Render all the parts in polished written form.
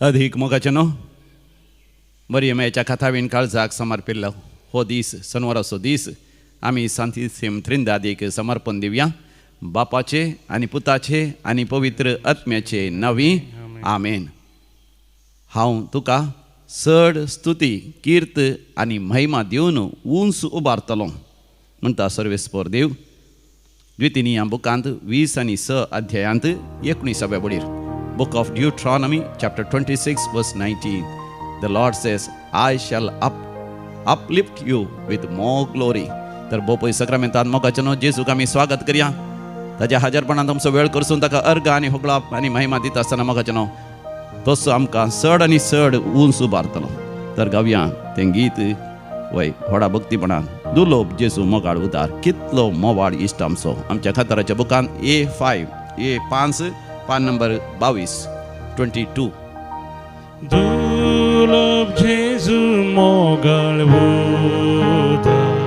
अधीक मोगाचें न्हू मरियमाच्या कथावीन काळजाक समर्पिल्लो हो दीस, सनवाराचो दीस, आमी सांतिसीम त्रिंदादीक समर्पण दिवया. बापाचे आनी पुताचे आनी पवित्र आत्म्याचे नवी, आमेन. हांव तुका चड स्तुती, कीर्त आनी महिमा दिवन उंच उबारतलो, म्हणटा सर्वेस्पोर देव. द्वितीय बुकांत 20 आनी 6 अध्यायांत 19व्या बडीर, Book of Deuteronomy, chapter 26, verse 19, the Lord says, "I shall uplift you with more glory." तर बोपय सक्रामेंतान मोगाचें न्हू, जेजूक आमी स्वागत करया. ताज्या हाजरपणांत आमचो वेळ करसून ताका अर्घ आनी होगळाप आनी महिमा दिता आसतना मोगाचें न्हू, तसो आमकां चड आनी चड उंच उबारतलो. तर गावया तें गीत वय व्हडा भक्तीपणान, दुलोब जेजू मोगाळ उदार, कितलो मोवाळ इश्ट आमचो. आमच्या खातराच्या बुकान ए 5, ए 5, पान नंबर 22, 22. दुर्लभ जेजू मोगाळ उदार,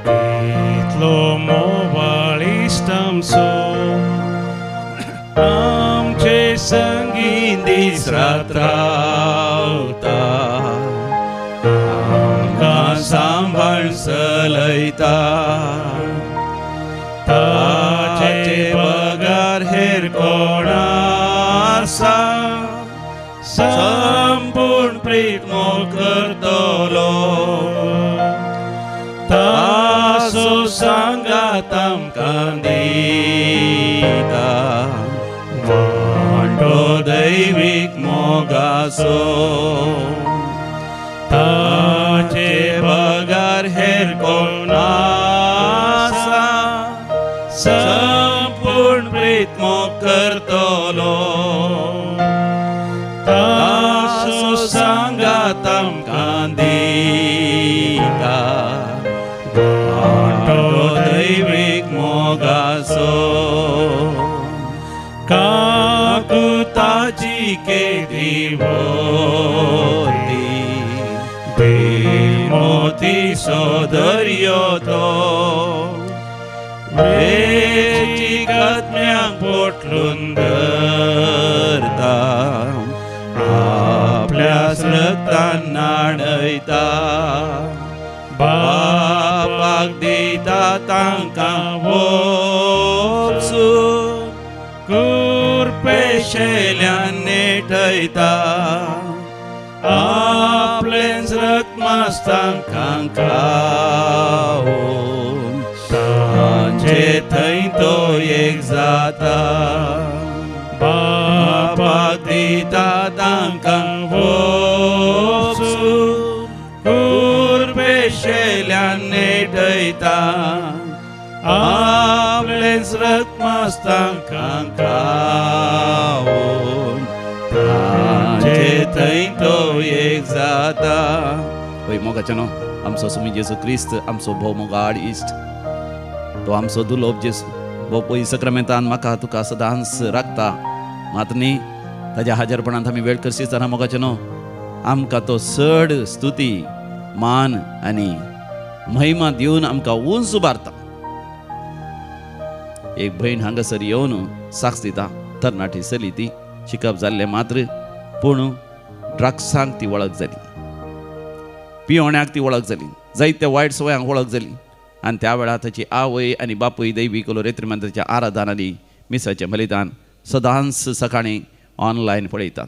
कितलो मोवाळ इश्ट आमचो, आमचे संगी दीस रात रावता, आमकां सांबाळ चलयता. ताचे बगर हेर कोण आसा संपूर्ण प्रीत मोग करतलो? ताचो सांगात आमकां दिता, वांटो दैवीक मोगाचो. ताचे बगर हेर कोण आसा संपूर्ण प्रीत मोग करतलो? ताचो सांगात आमकां दिता, वांटो दैवीक मोगाचो. काकुताची केदी वोती, मोतीसो दर्यो तो, वेचीक आत्म्यांक पोटलून धरता, आपल्या रक्तान न्हाणयता. बापाक दिता तांकां वचून, कुरपेशेल्यान नेटयता, आपलेंच रक्त तांकां खावन, तांचे थंय तो एक जाता. बापाक दिता तांकां वचून, कुरपेशेल्यान नेटयता, आपलेंच रक्त तांकां खावन, तांचे थंय तो एक जाता. होय मोगाचें न्हू, आमचो सुमी जेजू क्रिस्त आमचो भोव मोगाळ इश्ट, तो आमचो दुलोब जेजू भोव पयस सक्रामेंतान म्हाका तुका सदांच राखता. मात न्ही, ताज्या हाजरपणांत आमी वेळ करसी जाणा मोगाचें न्हू, आमकां तो चड स्तुती, मान आनी महिमा दिवन आमकां उंच उबारता. एक भयण हांगासर येवन साक्ष दिता. तरणाटी चली ती, शिकप जाल्लें मात्र, पूण ड्रग्सांक ती वळख जाली, पियोण्याक ती वळख जाली, जायत्या वायट सवयांक वळख जाली. आनी त्या वेळार ताची आवय आनी बापूय दैवीक रेत्रिमंत्राच्या आराधन आनी मिसाचें बलिदान सदांच सकाळीं ऑनलायन पळयतात.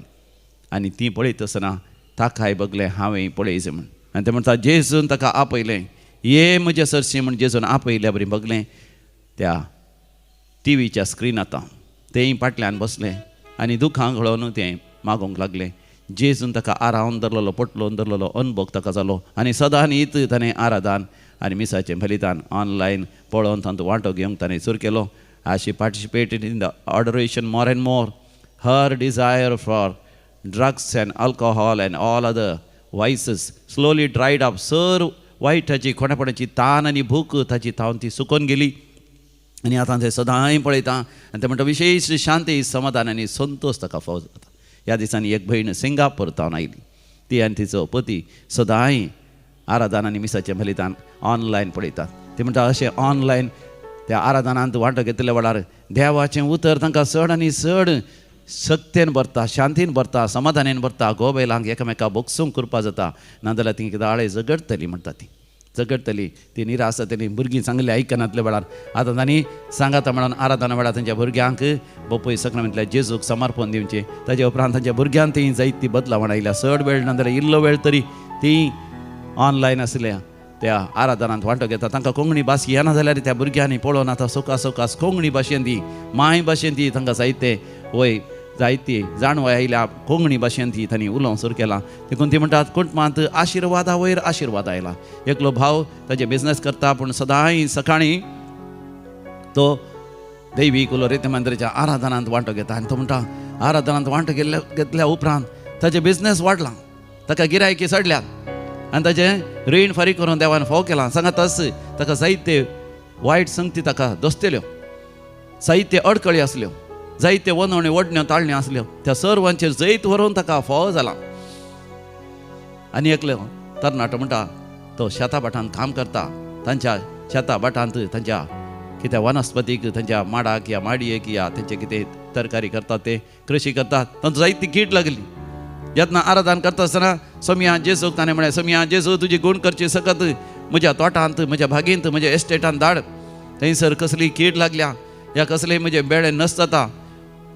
आनी ती पळयत आसतना ताकाय बगलें, हांवें पळयचें म्हण. आनी ते म्हणटा, जेजून ताका आपयलें, ये म्हज्या सरशी म्हण. जेजून आपयल्या बरी बगलें त्या टिवीच्या स्क्रीन आतां तेंय फाटल्यान बसलें आनी दुखां घळोवन तें मागोवंक लागलें. जेजून ताका आरावन धरलेलो, पोटलोवन धरलेलो अनभोग ताका जालो आनी सदां हीत ताणें आराधान आनी मिसाचें बलिदान ऑनलायन पळोवन तातूंत वांटो घेवंक ताणें सुरू केलो. As she participated in the adoration more and more, her desire for drugs and alcohol and all other vices slowly dried up. Sir वायटाची, कोणापणाची तान आनी भूक ताची तावन ती सुकोन गेली आनी आतां ते सदांय पळयता आनी ते म्हणटा, विशेश शांती, समाधान आनी संतोश ताका फाव जाता. ह्या दिसांनी एक भयण सिंगापूर तावन आयली. ती आनी तिचो पती सदांय आराधन आनी मिसाचें बलिदान ऑनलायन पळयतात. ती म्हणटा, अशें ऑनलायन त्या आराधनांत वांटो घेतल्या वेळार देवाचें उतर तांकां चड आनी चड शक्तेन भरता, शांतीन भरता, समाधानेन भरता. गोबैलांक एकामेका बोगसूंक कृपा जाता, नाजाल्यार ती दाळे झगडटली म्हणटा, ती झगडटली, ती निराश जातली. भुरगीं सांगली आयकनातल्या वेळार आतां तांणी सांगाता म्हणून आराधना वेळार तांच्या भुरग्यांक बापूय सक्रमेंतल्या जेजूक समर्पण दिवचें. ताजे उपरांत तांच्या भुरग्यांक ती जायती बदलावण आयल्या. चड वेळ ना जाल्यार इल्लो वेळ तरी ती ऑनलायन आसल्या त्या आराधनांत वांटो घेता. तांकां कोंकणी भास येना जाल्यार त्या भुरग्यांनी पळोवन आतां सोका सोकास कोंकणी भाशेन ती माय भाशेन ती तांकां जायते वय जायती जाणवाय आयल्या. कोंकणी भाशेन ती तांणी उलोवंक सुरू केलां. देखून ती म्हणटात कुटुंबांत आशिर्वादा वयर आशिर्वाद आयला. एकलो भाव ताजे बिजनेस करता, पूण सदांय सकाळीं तो दैवीक उलो मंदिराच्या आराधनांत वांटो घेता. आनी तो म्हणटा आराधनांत वांटो घेतल्या उपरांत ताजें बिजनेस वाडलां, ताका गिरायकी चडल्यात आनी ताजें रीण फारीक करून देवान फाव केलां. सांगात ताका जायते वायट संगती ताका दोसतेल्यो, जायते अडकळी आसल्यो, जायते वनवण्यो ओडण्यो ताळण्यो आसल्यो, त्या सर्वांचेर जैत व्हरून ताका फाव जाला. आनी एकलो तरणाटो म्हणटा तो शेता भाटांत काम करता. तांच्या शेता भाटांत तांच्या कितें वनस्पतीक, तांच्या माडाक या माडयेक या तांचे कितें तरकारी करतात, ते कृशी करतात, तांचो जायती कीट लागली. जेन्ना आराधन करता आसतना सोमया जेजूक ताणें म्हळें, सोमया जेजू तुजी गूण करची सकत म्हज्या तोटांत, म्हज्या भागींत, म्हज्या एस्टेटांत धाड. थंयसर कसली कीट लागल्या या कसलें म्हजें बेळें नश्ट जाता,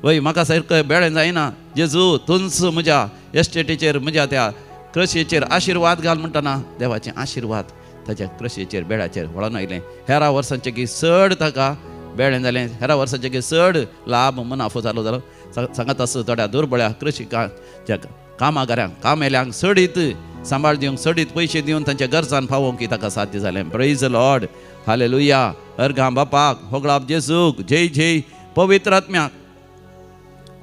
वय म्हाका सारकें बेळें जायना, जेजू तूंच म्हज्या एस्टेटीचेर, म्हज्या त्या कृशीचेर आशिर्वाद घाल. म्हणटना देवाचे आशिर्वाद ताच्या कृशीचेर बेळाचेर वळोन आयलें. हेरा वर्सांचे की चड ताका बेळें जालें, हेरा वर्सांचे की चड लाभ मुनाफो जालो जालो. सांगात आसा थोड्या दुर्बळ्या कृशिकांच्या कामागारांक, कामेल्यांक चडीत सांबाळ दिवंक, चडीत पयशे दिवन तांच्या गरजान पावोवंक की ताका साध्य जालें. प्रेज लॉर्ड, हालेलुया. अर्गां बापाक, होगळाप जेजूक, जय जय पवित्र आत्म्याक.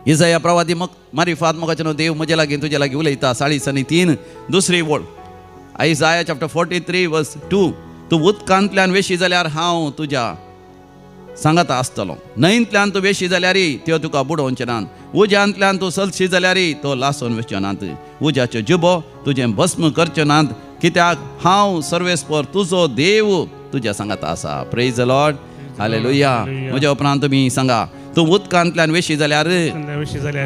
इजाया प्रवादी मग मारिफात मोगाचें देव म्हजे लागीं तुजे लागीं उलयता. 40:3 दुसरी वळ, आयजाया चॅप्टर 43 वर्स 2. तूं उदकांतल्यान वेशी जाल्यार हांव तुज्या सांगाता आसतलो, न्हंयंतल्यान तूं वेशी जाल्यारय त्यो तुका बुडोवचे नात, उज्यांतल्यान तूं सलशी जाल्यारय तो लासून वचचे नात, उज्याच्यो जिबो तुजें भस्म करच्यो नात, कित्याक हांव सर्वेस्पर तुजो देव तुज्या सांगाता आसा. प्रेज लॉर्ड, हालेलुया. म्हज्या उपरांत तुमी सांगा, तूं उदकांतल्यान वेशी जाल्यार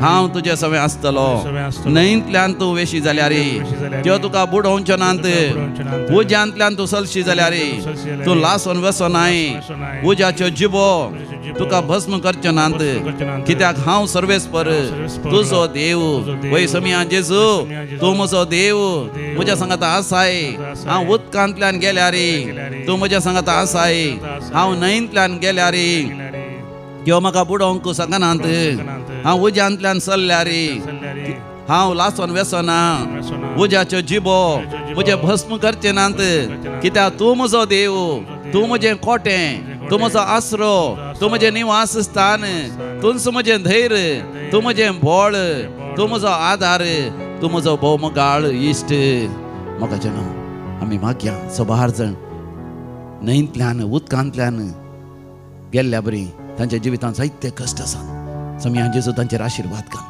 हांव तुजे सवें आसतलो, न्हंयंतल्यान तूं वेशी जाल्यार त्यो तुका बुडोवच्यो नात, उज्यांतल्यान तूं सलशी जाल्यार तूं लासून वचनाय, उज्याच्यो जिबो तुका भस्म करच्यो नात, कित्याक हांव सर्वेस्पर तुजो देव. वय सोमया जेजू तूं म्हजो देव, म्हज्या सांगाता आसाय. हांव उदकांतल्यान गेल्यार तूं म्हज्या सांगाता आसाय, हांव न्हंयंतल्यान गेल्यार त्यो म्हाका बुडोवंक सांगनात, हांव उज्यांतल्यान चल्ल्यार हांव लासून वेसना, उज्याच्यो जिबो म्हजें भस्म करचे नात, कित्याक तूं म्हजो देव, तूं म्हजें कोटें, तूं म्हजो आसरो, तूं म्हजें निवास स्थान, तूंच म्हजें धैर्य, तूं म्हजें बळ, तूं म्हजो आदार, तूं म्हजो भोवमगाळ इश्ट. म्हाका जेन्ना आमी मागया सबार जाण न्हंयंतल्यान उदकांतल्यान गेल्ल्या बरी तांच्या जिवितांत जायते कश्ट आसात. सोमया जेजू तांचेर आशिर्वाद घाल.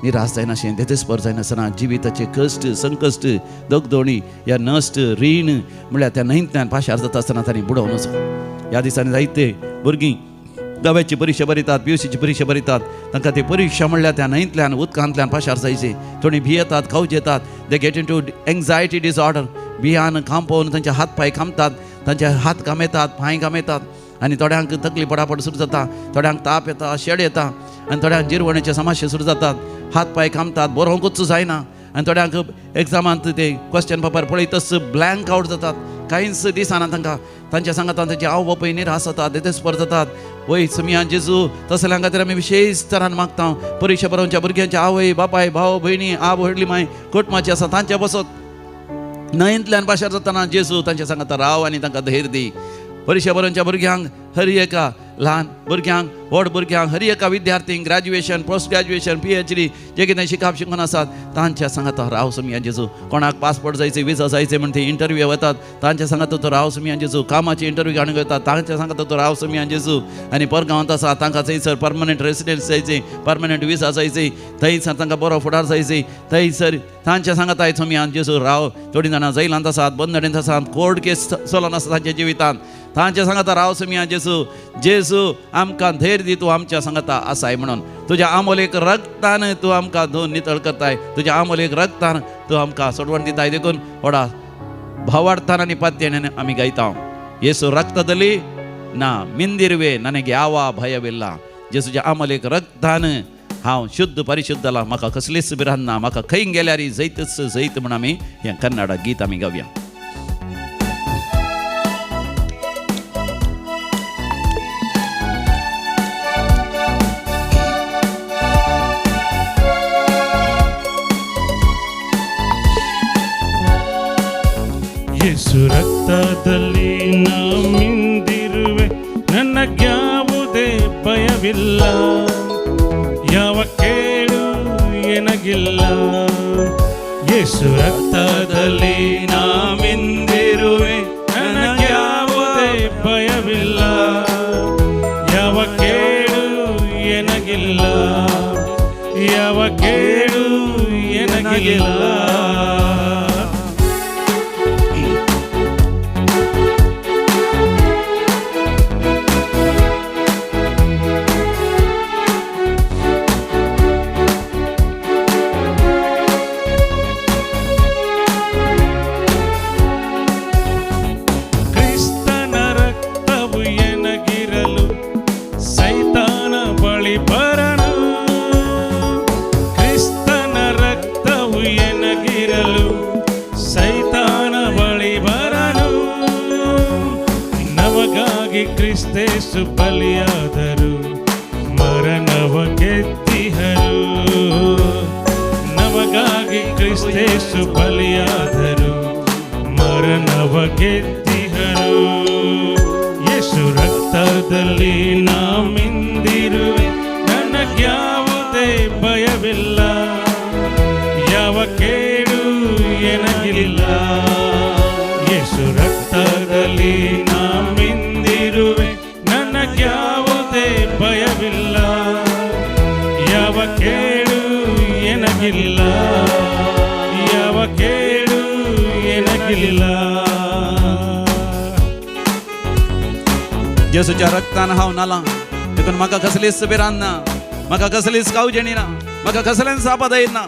निराश जायनाशें, देदेस्पर जायनासतना जिविताचे कश्ट, संकश्ट, दगदोणी या नश्ट, रीण म्हणल्यार त्या न्हंयंतल्यान पाशार जाता आसतना तांणी बुडोवन वचो. ह्या दिसांनी जायते भुरगीं दव्याची परिक्षा बरयतात, PUCची परिक्षा बरयतात. तांकां ती परिक्षा म्हणल्यार त्या न्हंयंतल्यान उदकांतल्यान पाशार जायचे. थोडीं भियेतात, खावजेतात, they get into anxiety disorder. भियान खांपोवन तांचे हात पांय खामतात, तांचे हात कामेतात, पांय कामेतात आनी थोड्यांक तकली पडापड सुरू जाता, थोड्यांक ताप येता, शेड येता आनी थोड्यांक जिरवणेचे समस्या सुरू जातात, हात पांय खामतात, बरोवंकूच जायना आनी थोड्यांक एग्जामांत ते क्वेश्चन पेपर पळयतच ब्लँक आवट जातात, कांयच दिसना तांकां. तांच्या सांगातान तांची आवय बापूय निराश जातात, देदेस्पर जातात. वय सोमया जेजू तसल्यां खातीर आमी विशेश तरान मागता. परिक्षा बरोवच्या भुरग्यांच्या आवय बापाय, भाव भयणी, आब व्हडली माय कुटुंबाची आसा तांच्या बसत न्हंयंतल्यान पाशार जातना जेजू तांच्या सांगाता राव आनी तांकां धैर्य दी. परिक्षा बरोवच्या भुरग्यांक, हर एका ल्हान भुरग्यांक, व्हड भुरग्यांक, हर एका विद्यार्थींक, ग्रॅज्युएशन, पोस्ट ग्रॅज्युएशन, PhD जे कितें शिकप शिकून आसात तांच्या सांगाता राव सोमया जेजू. कोणाक पासपोर्ट जायचे, विजा जायचे म्हण ते इंटरव्यू वतात, तांच्या सांगाता तो राव सोमया जेजू. कामाची इंटरव्यू काडूंक वतात, तांच्या सांगाता तो राव सोमया जेजू. आनी परगांवांत आसा तांकां थंयसर परमनंट रेसिडन्स जायचे, परमनंट विजा जायचे, थंयसर तांकां बरो फुडार जायचे, थंयसर तांच्या सांगाता सोमया जेजू राव. थोडीं जाणां जैलांत आसात, बंदणींत आसात, कोर्ट केस चलोन आसा तांच्या जिवितांत, तांच्या सांगता राव समिया जेजू, जेजू आमकां धैर्य दी, तूं आमच्या सांगता आसाय म्हणून. तुज्या आमोलेक रक्तान तूं आमकां धुवन नितळ करताय, तुज्या आमोलेक रक्तान तूं आमकां सोडवण दिताय. देखून व्हडा भावार्थान आनी पात्येण्यान आमी गायता, येसू रक्तदली ना मिंदिरवे ನನಗೆ ಯಾವ ಭಯವಿಲ್ಲ. जेजूच्या आमोलेक रक्तान हांव शुद्ध परिशुद्ध जाला, म्हाका कसलीच भिरांत ना, म्हाका खंय गेल्यार जैतच जैत म्हण आमी हें कन्नड गीत आमी गावया. ಯೇಸು ರಕ್ತದಲ್ಲಿ ನಾ ಮಿಂದಿರುವೆ, ನನಗ್ಯಾವುದೇ ಭಯವಿಲ್ಲ, ಯಾವ ಕೇಡು ಎನಗಿಲ್ಲ. ಯೇಸು ರಕ್ತದಲ್ಲಿ ನಾ ಮಿಂದಿರುವೆ, ನನಗ್ಯಾವುದೇ ಭಯವಿಲ್ಲ, ಯಾವ ಕೇಡು ಎನಗಿಲ್ಲ, ಯಾವ ಕೇಡು ಎನಗಿಲ್ಲ. ಕ್ರಿಸ್ತನ ರಕ್ತವು ಎನಗಿರಲು ಸೈತಾನ ಬಳಿ ಬರನು, ಕ್ರಿಸ್ತನ ರಕ್ತವು ಎನಗಿರಲು ಸೈತಾನ ಬಳಿ ಬರನು. ನಮಗಾಗಿ ಕ್ರಿಸ್ತೇಸು ಬಲಿಯಾದರು, ಮರಣವ ಗೆದ್ದಿಹರು. ನಮಗಾಗಿ ಕ್ರಿಸ್ತೇಸು ಬಲಿಯಾದರು, ಮರಣವ ಗೆದ್ದಿಹರು. ಯೇಸು ರಕ್ತದಲ್ಲಿ ನಾ ಮಿಂದಿರುವೆ, ನನಗ್ಯಾವುದೇ ಭಯವಿಲ್ಲ, ಯಾವ ಕೇಡು ಎನಗಿಲ್ಲ. ಯೇಸು ರಕ್ತದಲ್ಲಿ ನಾ ಮಿಂದಿರುವೆ, ನನಗ್ಯಾವುದೇ ಭಯವಿಲ್ಲ, ಯಾವ ಕೇಡು ಎನಗಿಲ್ಲ, ಯಾವ ಕೇಡು ಎನಗಿಲ್ಲ. जेजूच्या रक्तान हांव न्हाला, देखून म्हाका कसलीच भिरांत ना, म्हाका कसलीच कावजेणी ना, म्हाका कसलेंच आपद ना.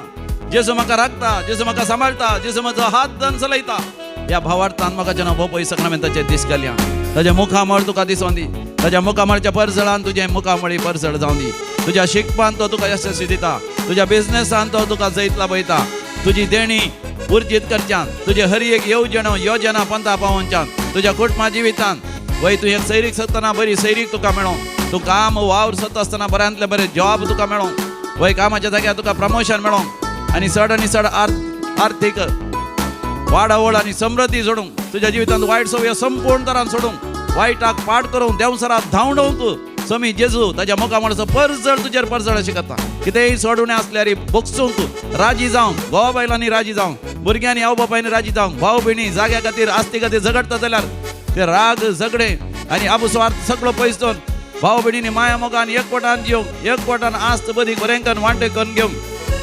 जेजू म्हाका राखता, जेजू म्हाका सांबाळटा, जेजू म्हजो हात धरून चलयता. ह्या भावार्थान म्हाका जेन्ना भोव पयस सक्रामेंताचे दीस घालया. ताज्या मुखामळ तुका दिसोन दी, ताज्या मुखामळच्या परजळान तुजें मुखामळी परजळ जावन दी. तुज्या शिकपान तो तुका यशस्वी दिता, तुज्या बिजनेसान तो तुका जैत लाभयता. तुजी देणी उर्जीत करच्यान, तुजे हर एक येवजण योजना पंथा पावोवच्यान, तुज्या कुटुंबा जिवितान वय तूं एक सैरीक सोदतना बरी सैरीक तुका मेळों, तूं काम वावर सोदता आसतना बऱ्यांतलें बरें जॉब तुका मेळों, वय कामाच्या जाग्यार तुका प्रमोशन मेळों आनी चड आनी चड आर्थीक वाडावळ आनी समृद्धी जोडूंक, तुज्या जिवितांत वायट सवय संपूर्ण तरान सोडूंक, वायटाक पाठ करूंक, देंवसराक धांवडोवंक समी जेजू ताज्या मुखामळाचो परजळ तुजेर परजळ अशें करता. कितेंय सोडून आसल्यार बोगसूंक राजी जावंक, घोवा बायलांनी राजी जावंक, भुरग्यांनी आवय बापायनी राजी जावंक, भाव भयणी जाग्या खातीर आस्ती खातीर झगडटा जाल्यार ते राग झगडे आनी आबुस्वार्थ सगळो पयस दवरून भाव भयणींनी माया मोगान एकवटान जिवंक, एकवटान आस्त बदी बरें करून वांटे करून घेवंक.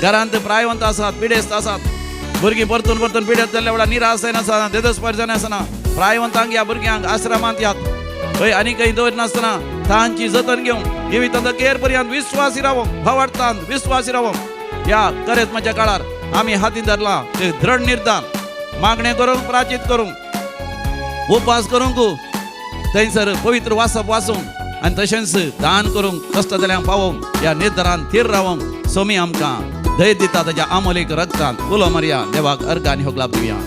घरांत प्रायवंत आसात, पिडेस्त आसात, भुरगीं परतून परतून पिडेस्त जाल्ल्या वेळार निराश जायनासतना, देदस्पर जायनासतना प्रायवंतांक ह्या भुरग्यांक आश्रमांत यात हय आनी खंय दवरिनासतना तांची जतन घेवंक, जिवितांत केर पर्यंत विस्वासी रावोंक, भावार्थान विस्वासी रावोंक. ह्या करेज्माच्या काळार आमी हातीन धरला ते दृढ निर्धार, मागणें करूंक, प्राचीत करूंक, उपास करूंक, थंयसर पवित्र वाचप वाचूंक आनी तशेंच दान करूंक, कश्ट जाल्यांक पावोवंक, ह्या निर्धारान थीर रावोंक सोमी आमकां धैर्य दिता ताज्या आमोलीक रक्तान. उलो मारया, देवाक अर्घ आनी होगलाप दिवया.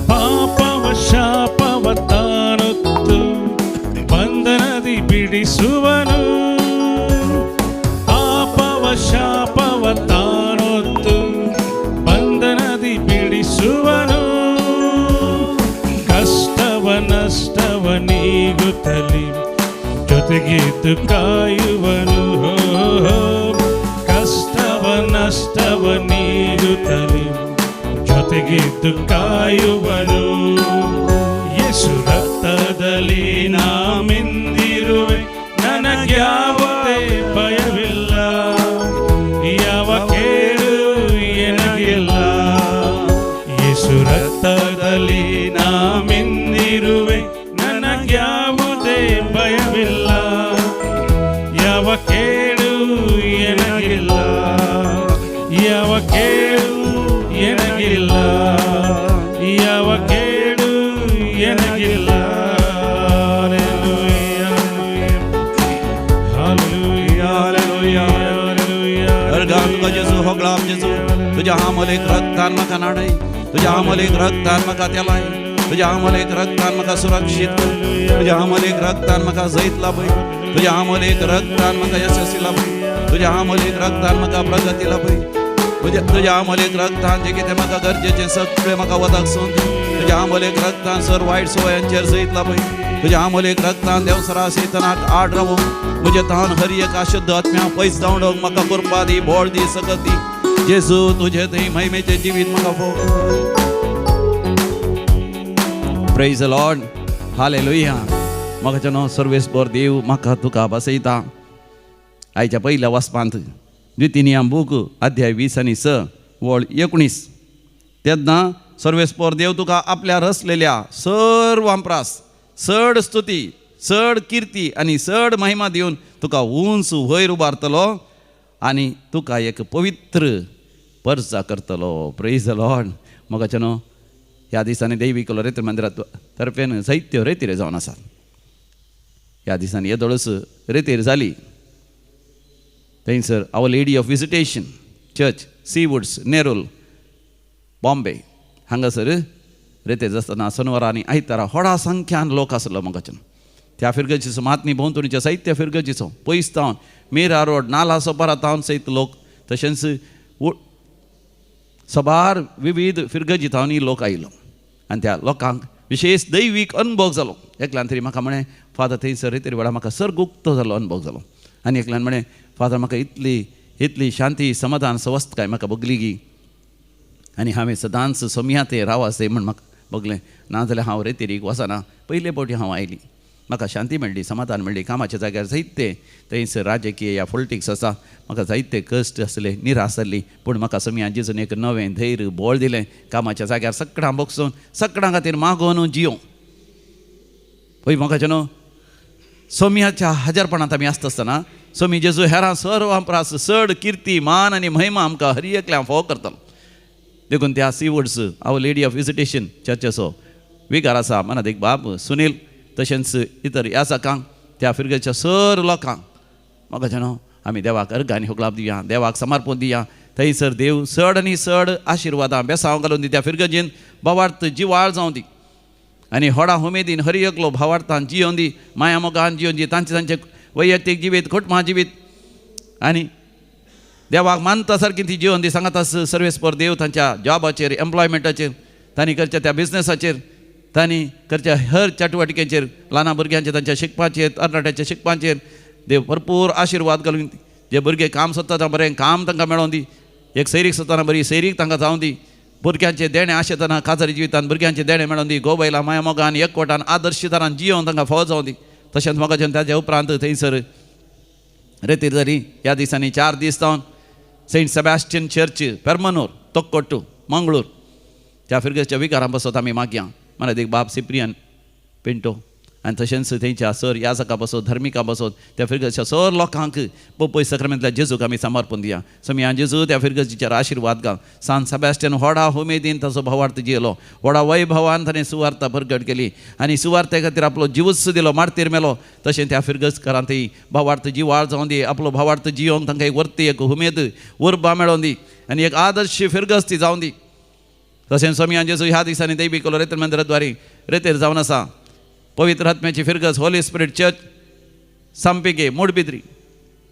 ಪಾಪವ ಶಾಪವ ತಾನೊತ್ತು ಬಂಧನದಿ ಬಿಡಿಸುವನು, ಪಾಪವ ಶಾಪವ ತಾನೊತ್ತು ಬಂಧನದಿ ಬಿಡಿಸುವನು. ಕಷ್ಟವ ನಷ್ಟವ ನೀಗುತ್ತಲಿ ಜೊತೆಗಿದ್ದು ಕಾಯುವನು, ಕಷ್ಟವ ನಷ್ಟವ ನೀಗುತ್ತಲಿ ಜೊತೆಗಿದ್ದು ಕಾಯುವನು. ಯೇಸು ರಕ್ತದಲ್ಲಿ ನಾ ಮಿಂದಿರುವೆ, ನನಗ್ಯಾವುದೇ ಭಯವಿಲ್ಲ, ಯಾವ ಕೇಡು ಎನಗಿಲ್ಲ. ಯೇಸು ರಕ್ತದಲ್ಲಿ ನಾ ಮಿಂದಿರುವೆ, ಕೇಡು ಎನಗಿಲ್ಲ, ಯಾವ ಕೇಡು ಎನಗಿಲ್ಲ. Hallelujah, hallelujah, hallelujah, hallelujah. अर्गां तुका जेजू, होगळाप जेजू. तुज्या आमोलेक रक्तान म्हाका न्हाणय, तुज्या आमोलेक रक्तान म्हाका तेलाय, तुज्या आमोलेक रक्तान म्हाका सुरक्षीत कर, तुज्या आमोलेक रक्तान म्हाका जैत लाभय, तुज्या आमोलेक रक्तान म्हाका यशस्वी लाभय, तुज्या आमोलेक रक्तान म्हाका प्रगती लाभय. तुज्या आमोलेक रक्तान जें कितें म्हाका गरजेचें सगळें म्हाका वदक सोन दी. तुज्या आमोलेक रक्तान सर वायट सवयांचेर जैत लाभय. तुज्या आमोलेक रक्तान देवसरा सैतानाक आड रावूंक, म्हजे तान हर एक अशुद्ध आत्म्या पयस धांवडोवंक म्हाका कृपा दी, बोळ दी, सकत दी. जेजू, तुजे थंय महिमेचें जिवीत म्हाका फोव. Praise Lord, hallelujah. म्हाका न्हू सर्वेस्पर देव म्हाका तुका बसयता. आयच्या पयल्या वाचपांत द्वितीनियम बूक अध्याय 20 आनी 6 वळ 19. तेन्ना सर्वेस्पर देव तुका आपल्या रचलेल्या सर्वां प्रास चड स्तुती, चड किर्ती आनी चड महिमा दिवन तुका उंच वयर उबारतलो आनी तुका एक पवित्र परजा करतलो. Praise Lord. म्हाका न्हू ह्या दिसांनी दैवीक रेतीर मंदिरात तर्फेन जायत्यो रेतीर जावन आसात. ह्या दिसांनी येदोळच रेतीर जाली थंयसर Our Lady of Visitation Church, Seawoods, Nerul, Bombay हांगासर रेतीर आसतना शनिवार आनी आयतारा व्हडा संख्यान लोक आसलो. म्हाकाच्यान त्या फिरगजीचो, मातनी भोंवतणीच्या साहित्य फिरगजीचो, पयस तावन, मीरा रोड, नाला सोपारा तावन सयत लोक, तशेंच सबार विविध फिरगजी तावनी लोक आयलो आनी त्या लोकांक विशेष दैवीक अनुभव जालो. एकल्यान तरी म्हाका म्हळें, फादर, थंयसर रेतीर वेळार म्हाका सर्गुक्त जालो, अनुभव जालो. आनी एकल्यान म्हळें, फादर, म्हाका इतली इतली शांती, समाधान, सवस्तकाय म्हाका भोगली गी आनी हांवें सदांच सोमया ते रावासे म्हण म्हाका भोगलें. नाजाल्यार हांव रेतीरीक वचना. पयले फावटी हांव आयली, म्हाका शांती मेळ्ळी, समाधान मेळ्ळी. कामाच्या जाग्यार जायते थंयसर राजकीय या पॉलिटिक्स आसा, म्हाका जायते कश्ट आसले, निराश जाल्ली, पूण म्हाका सोमया जेजून एक नवें धैर्य, बळ दिलें. कामाच्या जाग्यार सगळ्यां भोगसून, सगळ्यां खातीर मागोवन जियों. पळय म्हाका न्हू, सोमयाच्या हजारपणांत आमी आसता आसतना सोमी जेजू हेरां सर्वां प्रास चड किर्ती, मान आनी महिमा आमकां हर एकल्यां फोव करतलो. देखून त्या Seawoods Our Lady of Visitation चर्चेचो विगार आसा मनात बाब सुनील, तशेंच इतर याजकांक, त्या फिरगेच्या सर लोकांक म्हाका न्हू आमी देवाक अर्गां आनी होगलाप दिया, देवाक समर्पण दिया. थंयसर देव चड आनी चड आशिर्वादां बेसांव घालून दी. त्या फिरगजीन भावार्थ जिवाळ जावं दी आनी व्हडा उमेदीन हर एकलो भावार्थान जियोन दी, माया मोगान जियोन दी, तांचे तांचे वैयक्तीक जिवीत, कुटुंबा जिवीत आनी देवाक मानता सारकी ती जिवन दी. सांगात सर्वेस्पर देव तांच्या जॉबाचेर, एम्प्लॉयमेंटाचेर, तांणी करच्या त्या बिजनसाचेर, तांणी करच्या हर चटवटिकेचेर, ल्हान भुरग्यांचे तांच्या शिकपाचेर, तरणाट्यांच्या शिकपाचेर देव भरपूर आशिर्वाद घालून. जे भुरगे काम सोदता बरें काम तांकां मेळोन दी. एक सैरीक सोदतना बरी सैरीक तांकां जावं दी. भुरग्यांचें देणें आशेतना, काजारी जिवितान भुरग्यांचें देणें मेळोन दी. गोबैला माया मोगान, एकवटान, आदर्श तरान जियोन तांकां फावो जावं दी. तशेंच म्हाका ताच्या उपरांत थंयसर रेतीर जाली ह्या दिसांनी 4 दीस जावन सेंट सेबॅस्टियन चर्च, पेरमनूर, तोक्कोट्टू, मंगळूर, त्या फिरगेच्या विकारां बसत आमी मागया मनात बाब सिप्रियन पिंटो आनी तशेंच थंयच्या सर याजका बसत, धर्मिका बसत, त्या फिरगच्या सर लोकांक पोपय सक्रामेंतल्या जेजूक आमी समर्पण दिया. सोमया जेजू, त्या फिरगजीचेर आशिर्वाद घाल. सान सेबॅस्टियन व्हडा उमेदीन ताचो भावार्थ जियेलो, व्हडा वैभवान ताणें सुवार्ता प्रगट केली आनी सुवार्ते खातीर आपलो जिवूच दिलो, मार्तीर मेलो. तशें त्या फिरगजकारांतय भावार्थ जिवाळ जावं दी. आपलो भावार्थ जियोंक तांकां एक वर्ती, एक उमेद, उर्बा मेळोन दी आनी एक आदर्श फिरगज ती जावं दी. तशें सोमया जेजू, ह्या दिसांनी दैवी रेतर मंदिराद्वारी रेतेर जावन आसा पवित्र आत्म्याची फिरगज होली स्पिरिट चर्च, सांपिगे, मोडबिद्री,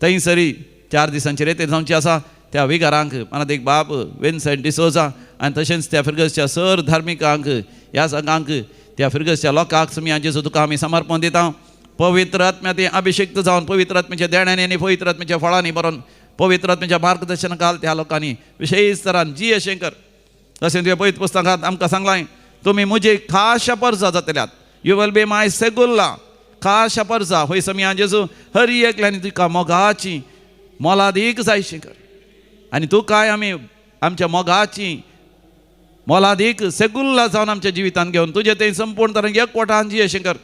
थंयसरी 4 दिसांची रेतेर जावची आसा. त्या विगारांक मनात एक बाब विन्सेंट डिसोजा आनी तशेंच त्या फिरगजच्या सर धार्मिकांक, ह्या संघांक, त्या फिरगजच्या लोकांक सोमया जेजू तुका आमी समर्पण दिता. पवित्र आत्म्या ते अभिषेक्त जावन, पवित्र आत्म्याच्या देण्यांनी आनी पवित्र आत्म्याच्या फळांनी बरोवन, पवित्र आत्म्याच्या मार्गदर्शन घाल त्या लोकांनी विशेष तरान जी अशें कर. तशें तुवें पवित्र पुस्तकांत आमकां सांगलां, तुमी म्हजी खाशा परजा जातल्यात. You will be my सेगुल्ला, खाशा परजा. होय सोमया जेजू, हर एकल्यानी तुका मोगाची मोलादीक जायशी कर आनी तुकाय आमी आमच्या मोगाची मोलादीक सेगुल्ला जावन आमच्या जिवितान घेवन तुजें तें संपूर्ण तरेन एकवटान जी अशें कर.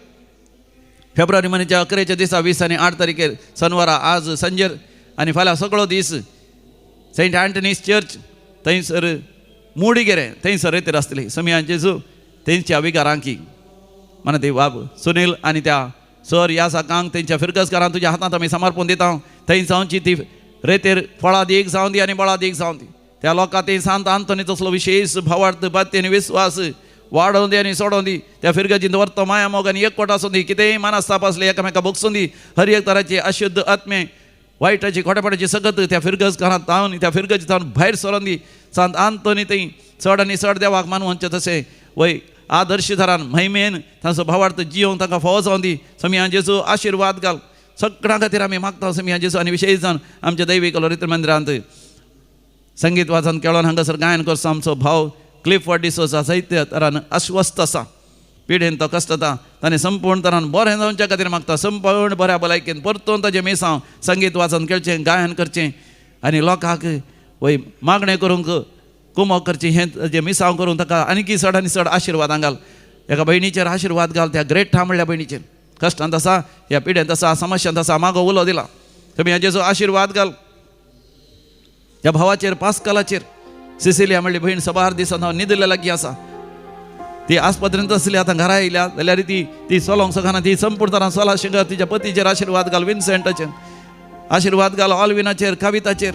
फेब्रुवारी म्हयन्याच्या 11 दिसा, 20 आनी 8तारखेर शनवारा, आज संजेर आनी फाल्यां सगळो दीस सेंट अँटनीस चर्च, थंयसर मुडिगेरे थंयसर रेतीर आसतली समियान जेजू तेंच्या विगारांकी म्हणा ती बाब सुनील आनी त्या सर ह्या साकांक तेंच्या फिरगसकारांक तुज्या हातांत आमी समर्पण दिता. थंय जावची ती रेतीर फळादीक जावं दी आनी बळादीक जावं दी. त्या लोकां ती सांत आंतोनी तसलो विशेश भावार्थ भक्ती आनी विस्वास वाडोवन दी आनी सोडोवन दी. त्या फिरगजीन दवरतो माया मोग आनी एकवट आसूं दी. कितेंय मानस्ताप आसले एकामेका भोगसून दी. हर एक तराची अशुद्ध आत्मे वायटाची खोटेपणाची सगत त्या फिरगजकारांत तावन त्या फिरगजी तावन भायर सरोन दी. सांत आंतोनी थंय चड आनी चड देवाक मानवचे तशें वय आदर्श थरान महिमेन तांचो भावार्थ जियोंक तांकां फावो जावन दी. समियान जेजू आशिर्वाद घाल सगळ्यां खातीर आमी मागता समियान जेजू. आनी विशेश जावन आमच्या दैवीक लोरित्र मंदिरांत संगीत वाचन केळोन हांगासर गायन करचो आमचो भाव क्लिफर्ड डिसोजा साहित्य तरान अस्वस्थ आसा पिडेन तो कश्टता ताणें संपूर्ण तरान बरें जावच्या खातीर मागता. संपूर्ण बऱ्या भलायकेन परतून ताजें मिसांव संगीत वाचन खेळचें गायन करचें आनी लोकांक वय मागणें करूंक कुमोक करचें हें ताजें मिसांव करूंक ताका आनीकी चड आनी चड आशिर्वादां घाल. एका भयणीचेर आशिर्वाद घाल त्या ग्रेट म्हणल्या भयणीचेर कश्टांत आसा ह्या पिडेंत आसा समस्यांत आसा मागो उलो दिला तुमी हाजेचो आशिर्वाद घाल. ह्या भावाचेर पास्कलाचेर सिसिलिया म्हणली भयण सबार दिसान हांव न्हिदिल्ल्या लागीं आसा ती आस्पत्रेंत आसली आतां घरा येयल्या जाल्यार ती ती चलोंक शकना ती संपूर्ण तरान सोला शिंगर तिच्या पतीचेर आशिर्वाद घाल. विन्सेंटाचेर आशिर्वाद घाल. ऑलविनाचेर कविताचेर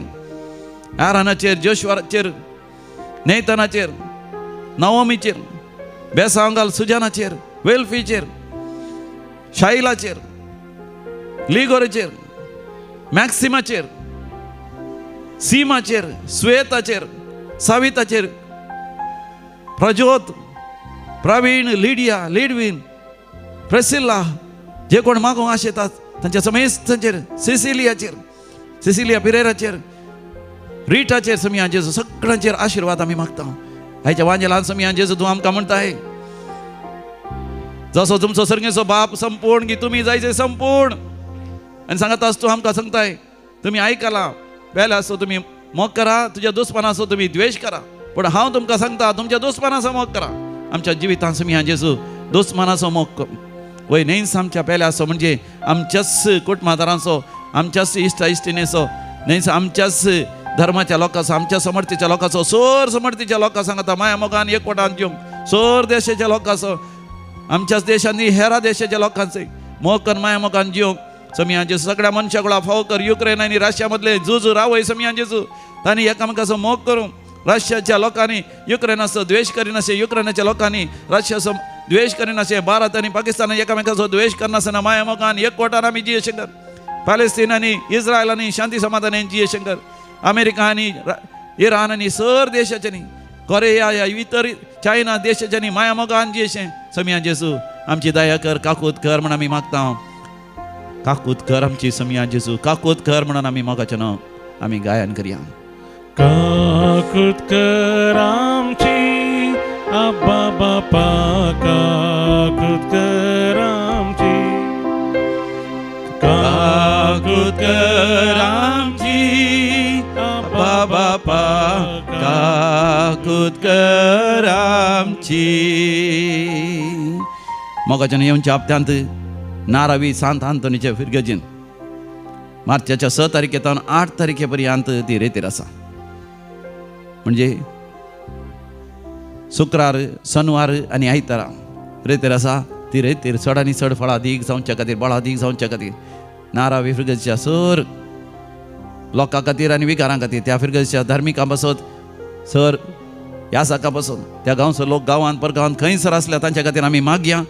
आरानाचेर जोशवाचेर नेतनाचेर नवमीचेर बेसांव घाल. सुजानाचेर वेल्फीचेर शाहिलाचेर लिगोरेचेर मॅक्सिमाचेर सीमाचेर श्वेताचेर साविताचेर प्रज्योत प्रवीण लिडिया लिडवीन प्रेसिल्ला जे कोण मागोवंक आशेतात तांच्या समेस्तांचेर सिसिलियाचेर सिसिलिया पिरेराचेर रिटाचेर समियान जेजू सगळ्यांचेर आशिर्वाद आमी मागता. हायच्या वांजेलान समियान जेजू तूं आमकां म्हणटाय जसो तुमचो सर्गेचो बाप संपूर्ण की तुमी जायचे संपूर्ण आनी सांगता आसतो आमकां सांगताय तुमी आयकला पेले आसो तुमी मोग करा तुज्या दुस्मानाचो तुमी द्वेश करा पूण हांव तुमकां सांगता तुमच्या दुस्मानाचो मोग करा. आमच्या जिवितांत समियान जेजू दुस्मानाचो मोग वय न्हयच आमच्या पेले आसो म्हणजे आमच्याच कुटुंबादारांचो आमच्याच इश्टा इश्टिणेचो न्हयच आमच्याच धर्माच्या लोकांचो आमच्या समर्थीच्या लोकांचो सोर समर्थीच्या लोकां सांगता माया मोगान एकवटान दिवंक सोर देशाच्या लोकांचो आमच्याच देशांनी हेरा देशाच्या लोकांचे मोग कर माया मोगान जिवंक समियान जेजू. सगळ्या मनशां गोळा फावो कर. युक्रेन आनी रशिया मदले झूज रावय समियान जेजू. तांणी एकामेकाचो मोग करूंक रशियाच्या लोकांनी युक्रेनाचो द्वेश करिनाशे युक्रेनाच्या लोकांनी रशियाचो द्वेश करिनाशे भारत आनी पाकिस्तान एकामेकाचो द्वेश करनासतना माया मोगान एकवटान आमी जिये शंकर. पॅलेस्टीन आनी इस्रायल आनी शांती समाधान जिये शंकर. अमेरिका आनी इराण आनी सर देशाच्यांनी कोरिया ह्या इतर चायना देशाच्यांनी माया मोगान जियेशें समियान जेजू आमची दया कर काकूत कर म्हण आमी मागता. काकूत कर आमची समियान जेजू काकूत कर म्हणून आमी मोगाचें नांव आमी गायन करया. काकूत कर आमची आब्बा बापा काकूत कर आमची काकूत कर आमची आब्बा बापा काकूत कर आमची. मोगाच्यान येवच्या हप्त्यांत नारावी सांत आंतोनीचे फिरगजीन मार्चाच्या 6 तारखे तावन 8 तारखे पर्यंत ती रेतीर आसा म्हणजे शुक्रार शनिवार आनी आयतारा रेतीर आसा ती रेतीर चड आनी चड फळादीक जावच्या खातीर बळादीक जावच्या खातीर नारावी फिरगजीच्या सर लोकां खातीर आनी विकारां खातीर त्या फिरगजीच्या धार्मिकां पासत सर ह्या साका पासून त्या गांवचो लोक गांवांत परगांवांत खंयसर आसल्या तांच्या खातीर आमी मागया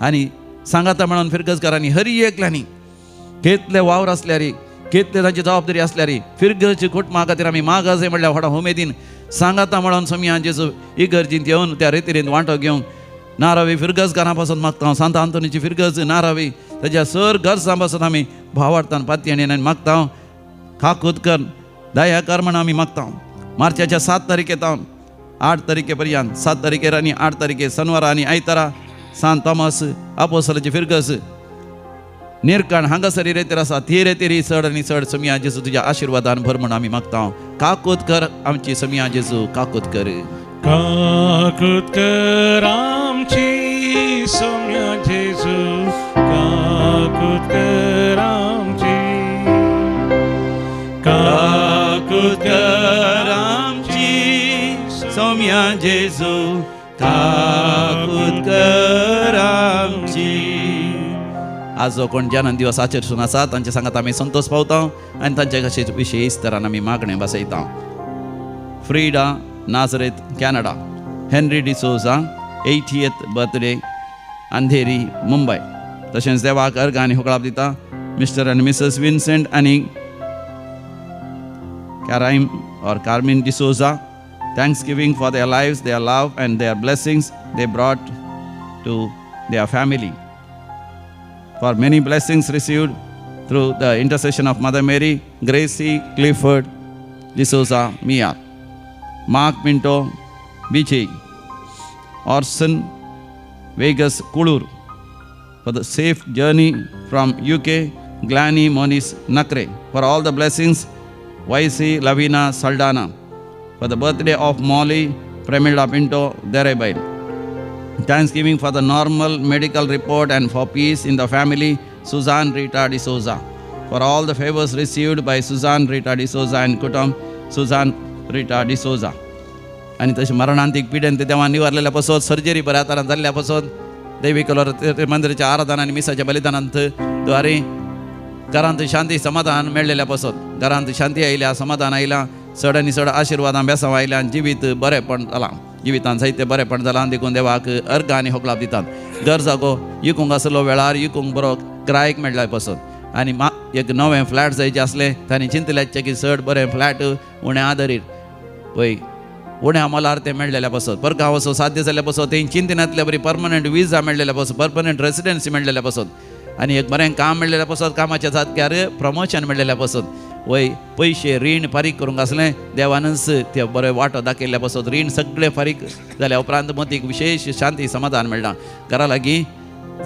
आनी सांगाता म्हणून फिरगजकारांनी हरी एकल्यांनी केतले वावर आसल्यार केतले तांची जबाबदारी आसल्यार फिरगज कुटुंबा खातीर आमी मागासे म्हणल्यार व्हडा उमेदीन सांगाता म्हणून समियान जेजू इगर्जींत येवन त्या रेतिरेंत वांटो घेवन नारावी फिरगजकारां पासून मागता. सांत आंतोनीची फिरगज नारावी ताच्या सर गरजां पासून आमी भावार्थान पातयेन आनी मागता. काकूत कर दया कर म्हण आमी मागता. मार्चाच्या 7 तारखे तावन 8 तारखे पर्यंत 7 तारखेर आनी 8 तारखे शनिवार आनी आयतारा सांत थॉमस आपोसलाची फिरगज निरकाण हांगासर रेतीर आसा ती रेतीर चड आनी चड समिया जेजू तुज्या आशिर्वादान भर म्हण आमी मागता. काकूत कर आमची समिया जेजू काकूत कर काकूत कर आमची सोम्या जेजू काकूत कर आमची काकूत कर आमची सोम्या जेजू, काकूत कर आमची. आज जो कोण जनन दिवस आचरसून आसा तांचे सांगात आमी संतोष पावता आनी तांचे कशें विशेश तरान आमी मागणें बसयता. Frida, Nazareth, Canada. Henry D'Souza, 80th birthday, Andheri, Mumbai. तशेंच देवाक अर्घ आनी होगळाप दिता मिस्टर आनी मिसेस विन्सेंट आनी Karim or Carmen D'Souza. Thanksgiving for their lives, their love, and their blessings they brought to their family. For many blessings received through the intercession of Mother Mary, Gracie Clifford D'Souza Mia, Mark Minto, Vijay, Orson Vegas Kulur, for the safe journey from UK, Glani Moniz Nakre, for all the blessings, YC Lavina Saldana, for the birthday of Molly Premila Pinto Derebail. Thanksgiving for the normal medical report and for peace in the family, Suzanne Rita D'Souza. For all the favors received by Suzanne Rita D'Souza and Kutum, Suzanne Rita D'Souza. आनी तशें मरणांतीक पिडेन ते देवान निवारलेल्या पासत, surgery बऱ्या तरान जाल्ल्या पासत, दैवी कलोर मंदिराच्या आराधना आनी मिसाच्या बलिदानांत द्वारे घरांत शांती समाधान मेळ्ळेल्या पासत, घरांत शांती आयल्या, समाधान आयलां, चड आनी चड आशिर्वादां बेसांव आयल्या आनी जिवीत बरेंपण जालां, जिवितान जायतें बरेंपण जालां. देखून देवाक अर्घ आनी होगळाप दितात. घर जागो इकूंक आसलो वेळार इकूंक बरो ग्रायक मेळ्ळ्या पासत आनी मा एक नवें फ्लॅट जायचें आसलें, तांणी चिंतल्याचें की चड बरें फ्लॅट उणें आदरीर पळय उण्या मोलार तें मेळ्ळेल्या पासत, परगांव वचूंक साध्य जाल्ल्या पासत, तें चिंतनातल्या बरी परमनंट विजा मेळ्ळेल्या पासत, परमनंट रेसिडन्सी मेळ्ळेल्या पासत आनी एक बरें काम मेळ्ळेल्या पासत, कामाच्या जाग्यार प्रमोशन मेळ्ळेल्या पासत, वय पयशे रीण फारीक करूंक आसलें, देवानच ते बरें वाटो दाखयल्ल्या पासत रीण सगळें फारीक जाल्या उपरांत मतीक विशेश शांती समाधान मेळटा. घरा लागीं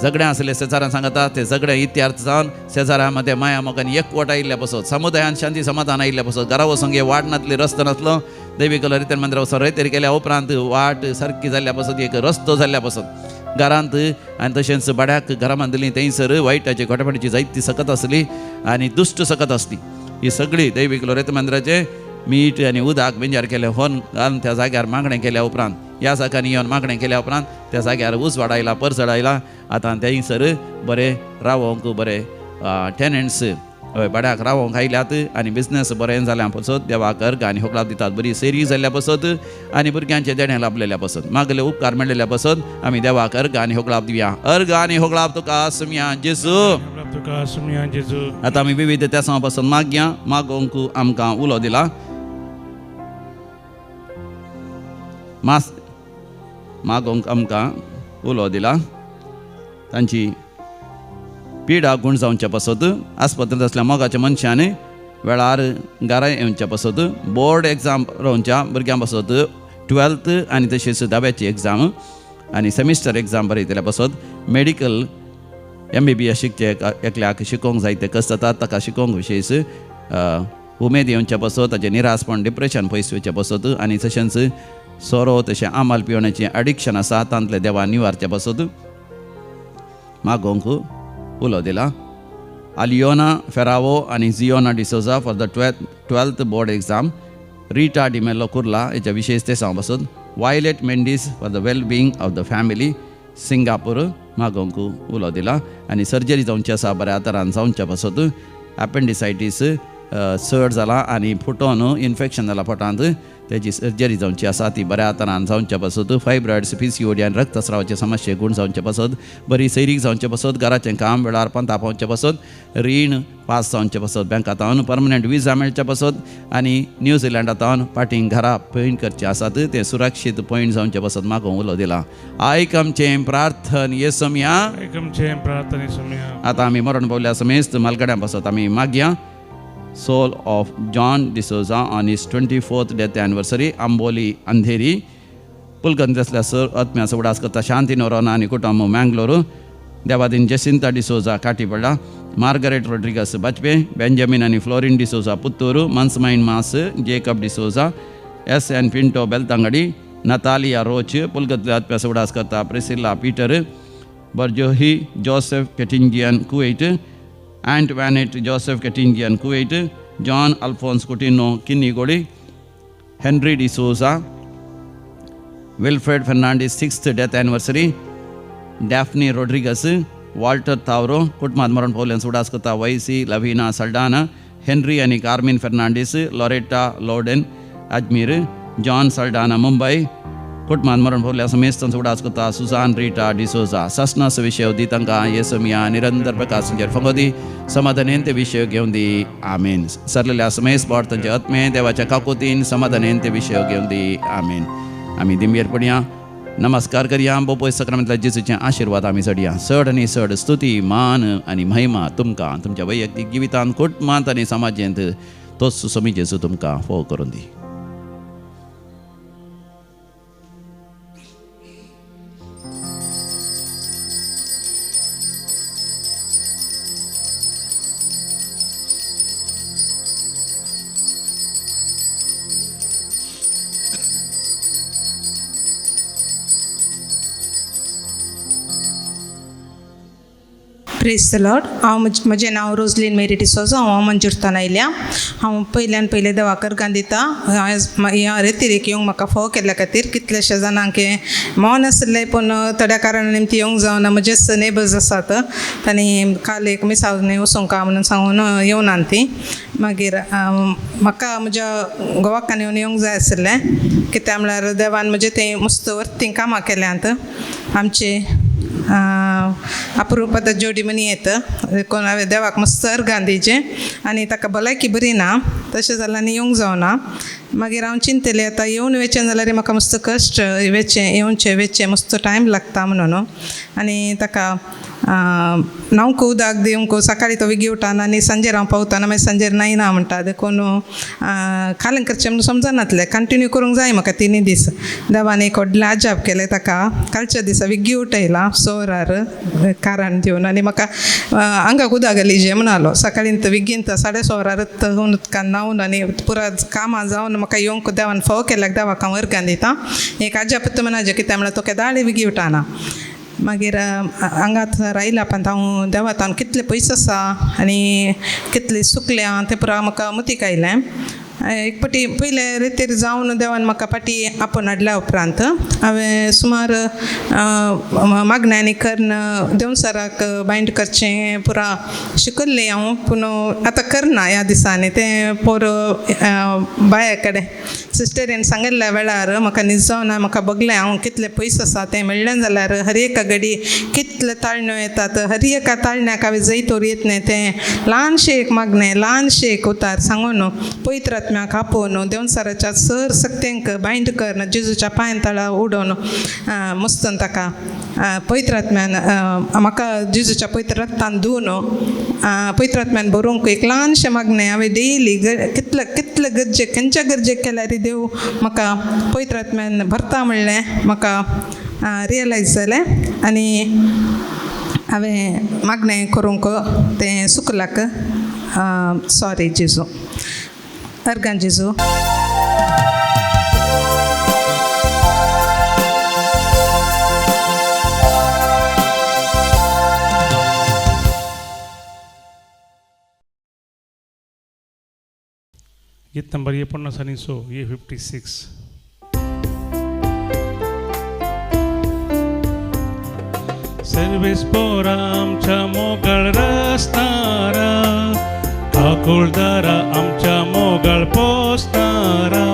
झगडें आसलें शेजाऱ्यान सांगता तें झगडें इत्यार्थ जावन शेजाऱ्या मदें माया मोगान एकवट आयिल्ल्या पासत, समुदायान शांती समाधान आयिल्ल्या पासत, घरा वचूंक हे वाट नासली, रस्तो नासलो, देवी कलर रितेर मंदिरा वचून रयतेर केल्या उपरांत वाट सारकी जाल्ल्या पासत, एक रस्तो जाल्ल्या पासत घरांत आनी तशेंच भाड्याक घरां बांदिल्लीं थंयसर वायटाची खोटेपणाची जायती सकत आसली आनी दुश्ट सकत आसली. ही सगळी दैवीक लोरेत मंदिराचें मीठ आनी उदक बेंजार केलें होन घालून त्या जाग्यार मागणें केल्या उपरांत, ह्या जाग्यांनी येवन मागणें केल्या उपरांत त्या जाग्यार उजवाड आयला, परजळ आयला. आतां थंयसर बरें रावोंक बरें टेनंट्स हय भाड्याक रावोंक आयल्यात आनी बिजनस बरें जाल्या पासत देवाक अर्घ आनी होगळाप दितात. बरी सेरी जाल्ल्या पासत आनी भुरग्यांचें देणें लाभलेल्या पासत, मागले उपकार मेळ्ळेल्या पासत आमी देवाक अर्घ आनी होगळाप दिवया. अर्घ आनी होगळाप तुका सुमया जेजू. तुका सुमया जेजू. आतां आमी विविध तेसां पासून मागया, मागोवंक आमकां उलो दिला. मास मागोवंक आमकां उलो दिला तांची पिडा गूण जावच्या पासत, आस्पत्रेंत आसल्या मोगाच्या मनशान वेळार घरा येवच्या पासत, बोर्ड एग्जाम बरोवच्या भुरग्यां पासत, 12th आनी तशेंच धाव्याची एग्जाम आनी सेमिस्टर एग्जाम बरयतल्या पासत, मेडिकल MBBS शिकचे एकल्याक शिकोवंक जाय ते कस जाता ताका शिकोवंक विशेश उमेद येवच्या पासत, ताचें निरासपण डिप्रेशन पयस वयच्या पासत आनी तशेंच सोरो तशें आमाल पिवण्याचें एडिक्शन आसा तांतलें देवा निवारच्या पासत मागोवंक उलो दिला. आलियोना फेरावो आनी Ziona D'Souza for the 12th board exam, Rita D'Mello Kurla हेच्या विशेश तेसांव पासत, Violet Mendes for the well being of the family Singapore मागोवंक उलो दिला. आनी सर्जरी जावची आसा बऱ्या तरान जावच्या पासत, एपेंडिसायटीस चड जाला आनी फुटोन इन्फेक्शन जाला पोटांत, तेजी सर्जरी जावची आसा ती बऱ्या तरान जावच्या पासत, फायब्रॉयड्स PCOD आनी रक्तस्रावाचे समस्ये गूण जावचे पासत, बरी सैरीक जावचे पासत, घराचें काम वेळार पंता पावचे पासत, रीण पास जावचे पासत, बँकांत परमनंट विजा मेळच्या पासत आनी न्यूझिलंडांत फाटीं घरा पॉयंट करचें आसात तें सुरक्षीत पॉयंट जावचे पासत मागोवंक उलो दिला. आयक आमचें प्रार्थन येसमया. आयक आमचें प्रार्थन येसमया. आतां आमी मरण पावल्या समेस्त मालगड्यां पासत आमी मागया. Soul of John D'Souza on his 24th death anniversary, Amboli, Andheri. पुलकंत असल्या सर आत्म्याचो उडास करता शांती नोरोना आनी कुटुंब मँगलोरू, देवादीन Jacinta D'Souza Katipalla, Margaret Rodrigues Bajpe, Benjamin आनी फ्लोरिन डिसोजा पुत्तूर, मन्समायन मास Jacob D'Souza, S N Pinto Belthangady, Natalia Roach, पुलकतल्या आत्म्याचो उडास करता Priscilla Peter, Barjohi Joseph Ketingian Kuwait, Aunt Vanet Joseph Ketingian Kuwait, John Alphonse Coutinho Kinnigoli, Henry D'Souza, Wilfred Fernandes 6th death anniversary, Daphne Rodrigues, Walter Tavro कुटुंबात मरण पावल्यान उडास करता वैसी Lavina Saldanha, Henry आनी Carmen Fernandes, Loretta Loden Ajmer, John Saldanha Mumbai कुटुंबात मरण पावल्या समेस्तांचो उडास करता सुजान रिटा डिसोजा. सासनाचो विशय दी तांकां येसमिया निरंतर प्रकाश फंगोदी समाधानेन ते विशय घेवन दी. आमेन. सरलेल्या समेस बोट तांचे आत्मे देवाच्या काकुतीन समाधानेन ते विशय घेवन दी. आमेन. आमी दिंबेर पडया, नमस्कार करया, बोपोय सक्रामेंतल्या जेजूचे आशिर्वाद आमी चडया. चड आनी चड स्तुती मान आनी महिमा तुमकां तुमच्या वैयक्तीक जिवितांत, कुटुंबांत आनी समाजेंत तोच समी जेजू तुमकां फोव करून दी. Praise the Lord. हांव म्हजें नांव रोजलीन मेरी डिसोजा. हांव मंजूरतान आयल्या. हांव पयल्यान पयलें देवाकर गांधीता ह्या रेतिरेक येवंक म्हाका फोव केल्ल्या खातीर. कितल्याश्या जाणांक हें मौन आसलें पूण थोड्या कारणान निमती येवंक जावना. म्हजेच नेबर्स आसात तांणी काल एक मिसावनी वचूंक म्हणून सांगून येवना ती. मागीर म्हाका म्हज्या गोवाकान येवन येवंक जाय आशिल्लें, कित्याक म्हळ्यार देवान म्हजें तें मस्त वर्तीं कामां केल्यांत. आमचे अप्रुपात जोडी म्हणी येता देखून हांवें देवाक मस्त अर्गां दिचें आनी ताका भलायकी बरी ना तशें जाल्यार आनी येवंक जावना. मागीर हांव चिंतलें आतां येवन वचें जाल्यार म्हाका मस्त कश्ट वेचें येवचें वेचें मस्त टायम लागता म्हणून. आनी ताका न्हावंक उदक दिवंक सकाळीं तो वेगीं उठाना आनी सांजेर हांव पावताना मागीर सांजेर न्हायना म्हणटा, देखून कालें करचें म्हणून समजनातलें. कंटिन्यू करूंक जाय म्हाका तिनूय दीस. देवान एक व्हडलें अजाप केलें ताका. कालच्या दिसा वेगीं उठयला 6 वरार कारान दिवन आनी म्हाका आंगाक उदक घालीजे म्हणालो. सकाळीं वेगीन 6:30 वरारच उदकान न्हांवन आनी पुरा कामां जावन म्हाका येवंक देवान फोव केल्याक देवाक हांव अर्गां दिता. एक अजाप म्हणाचें कित्याक म्हळ्यार तो केदाळी वेगीं उठाना. मागीर हांगात रायला पण हांव देवातान कितले पयस आसा आनी कितले सुकल्या तें पुरा म्हाका मतीक आयलें. एक पटी पयले रेतीर जावन देवान म्हाका पाटी आपोवन हाडल्या उपरांत हांवें सुमार मागण्यांनी कर्ण देवसराक बायंड करचें पुरा शिकल्लें हांव, पूण आतां करना ह्या दिसांनी. तें पोर बाया कडेन सिस्टरीन सांगिल्ल्या वेळार म्हाका न्हीद जावना, म्हाका बगलें हांव कितलें पयस आसा तें मेळ्ळें जाल्यार हर एका घडी कितले ताळण्यो येतात, हर एका ताळण्याक हांवें जैतोर येत न्ही तें ल्हानशें एक मागणें ल्हानशें एक उतार सांगून पवित्र आत्म्याक आपोवन देवसराच्या सर सक्त्यांक बायंड करून जेजूच्या पांयान तळा उडोवन मस्तन ताका पवित्र आत्म्यान म्हाका जेजूच्या पवित्र रक्तान धुवन पवित्र आत्म्यान बरोवंक एक ल्हानशें मागणें हांवें डेली कितले कितले गरजेक खंयच्या गरजेक केल्यार देव म्हाका पवित्र आत्म्यान भरता म्हणलें म्हाका रियलायज जालें. आनी हांवें मागणें करूंक तें सुकलाक. सॉरी जेजू, अर्गां जेजू. गीत नंबर 49 ये 56. सर्वेस पोरा आमच्या मोगळ रस्तारा, काकुळदारा आमच्या मोगळ पोसतारा,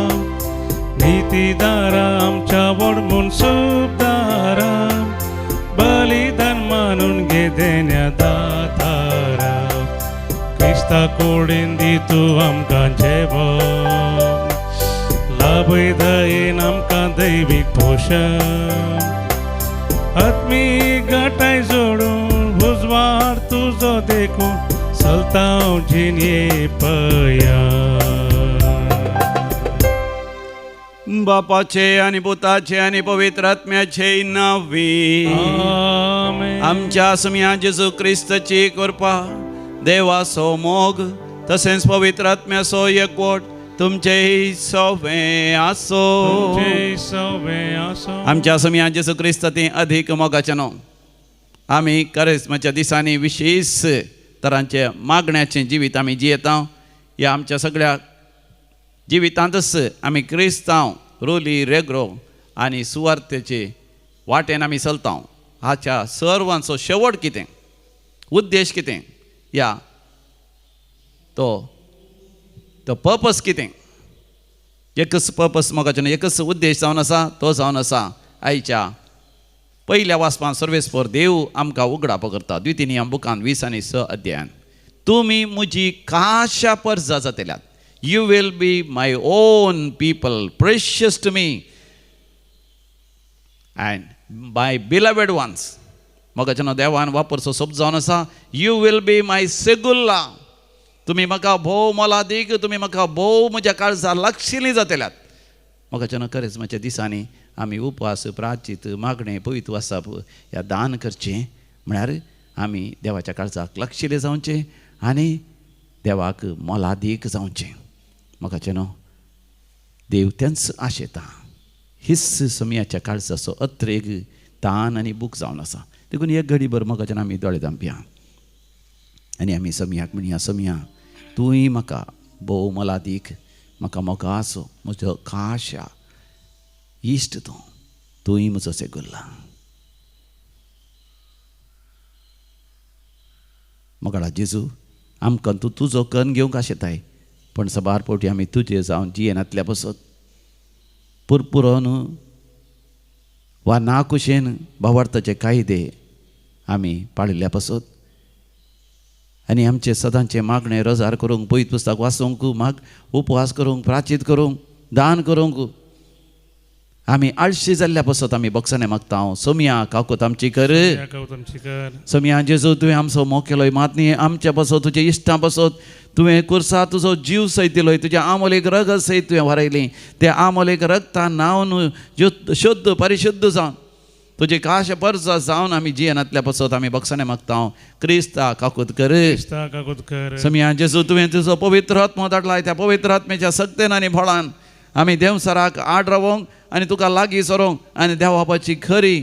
नीतीदारा आमच्या वडमून सुबदारा, बलिदान मानून घे देण्या दातारा, क्रिस्ता कोडीन दी तूं आमकां जेवण, लाभय दयेन आमकां दैवीक पोशण, आत्मीक गटाय जोडून उजवाड तुजो देखून चलता जिणये पया. बापाचे आनी पुताचे आनी पवित्र आत्म्याचे नांवी. आमच्या सुम्या जेजू क्रिस्ताची कृपा, देवाचो मोग तसेंच पवित्र आत्म्याचो एकवट तुमचेय सवे आसो. आमच्या सुम्या जेजू क्रिस्त ती अधिक मोगाचें न्हू. आमी करिस्माच्या दिसांनी विशेश तरांचे मागण्याचें जिवीत आमी जियेता. ह्या आमच्या सगळ्या जिवितांतच आमी क्रिस्तांव रोली रेग्रो आनी सुवार्थेचे वाटेन आमी चलता हाच्या सर्वांचो शेवट कितें, उद्देश कितें, या तो तो पर्पस कितें. एकच पर्पस मोगाचें एकच उद्देश जावन आसा तो जावन आसा आयच्या पयल्या वाचपान सर्वेस्पर देव आमकां उगडापो करता. द्वितीय नियम बुकान 20 आनी 6 अध्यायान तुमी म्हजी काशा परजा जातल्यात. You will be my own people, precious to me and my beloved ones. मोगाचें देवान वापरचो शब्द जावन आसा you will be my सेगुल्ला. तुमी म्हाका भोव मोलादीक, तुमी म्हाका भोव म्हज्या काळजा लागशिल्लीं जातल्यात. मोगाचें खरेंच म्हज्या दिसांनी आमी उपवास, प्राचीत, मागणें, पवित्र वाचप ह्या दान करचें म्हळ्यार आमी देवाच्या काळजाक लागशिल्लें जावचें आनी देवाक मोलादीक जावचें. मोगाचें न्हू देव तेंच आशेता. हीच समयाच्या काळजाचो अत्रेग, तान आनी बूक जावन आसा. देखून एक घडीभर मोगाचें आमी दोळे धांपया आनी आमी समयाक म्हणया, समया तूंय म्हाका भोव मोलादीक, म्हाका मोगाचो, म्हजो खाशा इश्ट तूं, तूंय म्हजो सेगुल्ला. मोगाळा जेजू, आमकां तूं तुजो कन्न घेवंक आशेताय, पूण सबार फावटी आमी तुजे जावन जियेनातल्या बसत पुरपुरोन वा नाकुशेन भावार्थाचे कायदे आमी पाळिल्ल्या पासत आनी आमचे सदांचे मागणें रोजार करूंक, पवित्र पुस्तक वाचूंक, माग उपवास करूंक, प्राचीत करूंक, दान करूंक आमी आळशी जाल्ल्या पासत आमी बक्षाणे मागता. सोमया काकूत आमची कर. सोमया जेजू, तुवें आमचो मोग केलोय मात न्ही आमच्या पासत, तुज्या इश्टां पासत तुवें कुर्सा तुजो जीव सयत दिलोय, तुज्या आमोलेक रगत सयत तुवें वारयली. त्या आमोलेक रगतान न्हांवन शुद्ध परिशुद्ध जावन तुजे काश परजा जावन आमी जियेनातल्या पासत आमी बक्षाणे मागता. क्रिस्ता काकूत कर. सोमया जेजू, तुवें तुजो पवित्र आत्मो धाडलाय, त्या पवित्र आत्म्याच्या सक्तेन आनी बळान आमी देवसराक आड रावोंक आनी तुका लागीं सरोंक आनी देवापाची खरी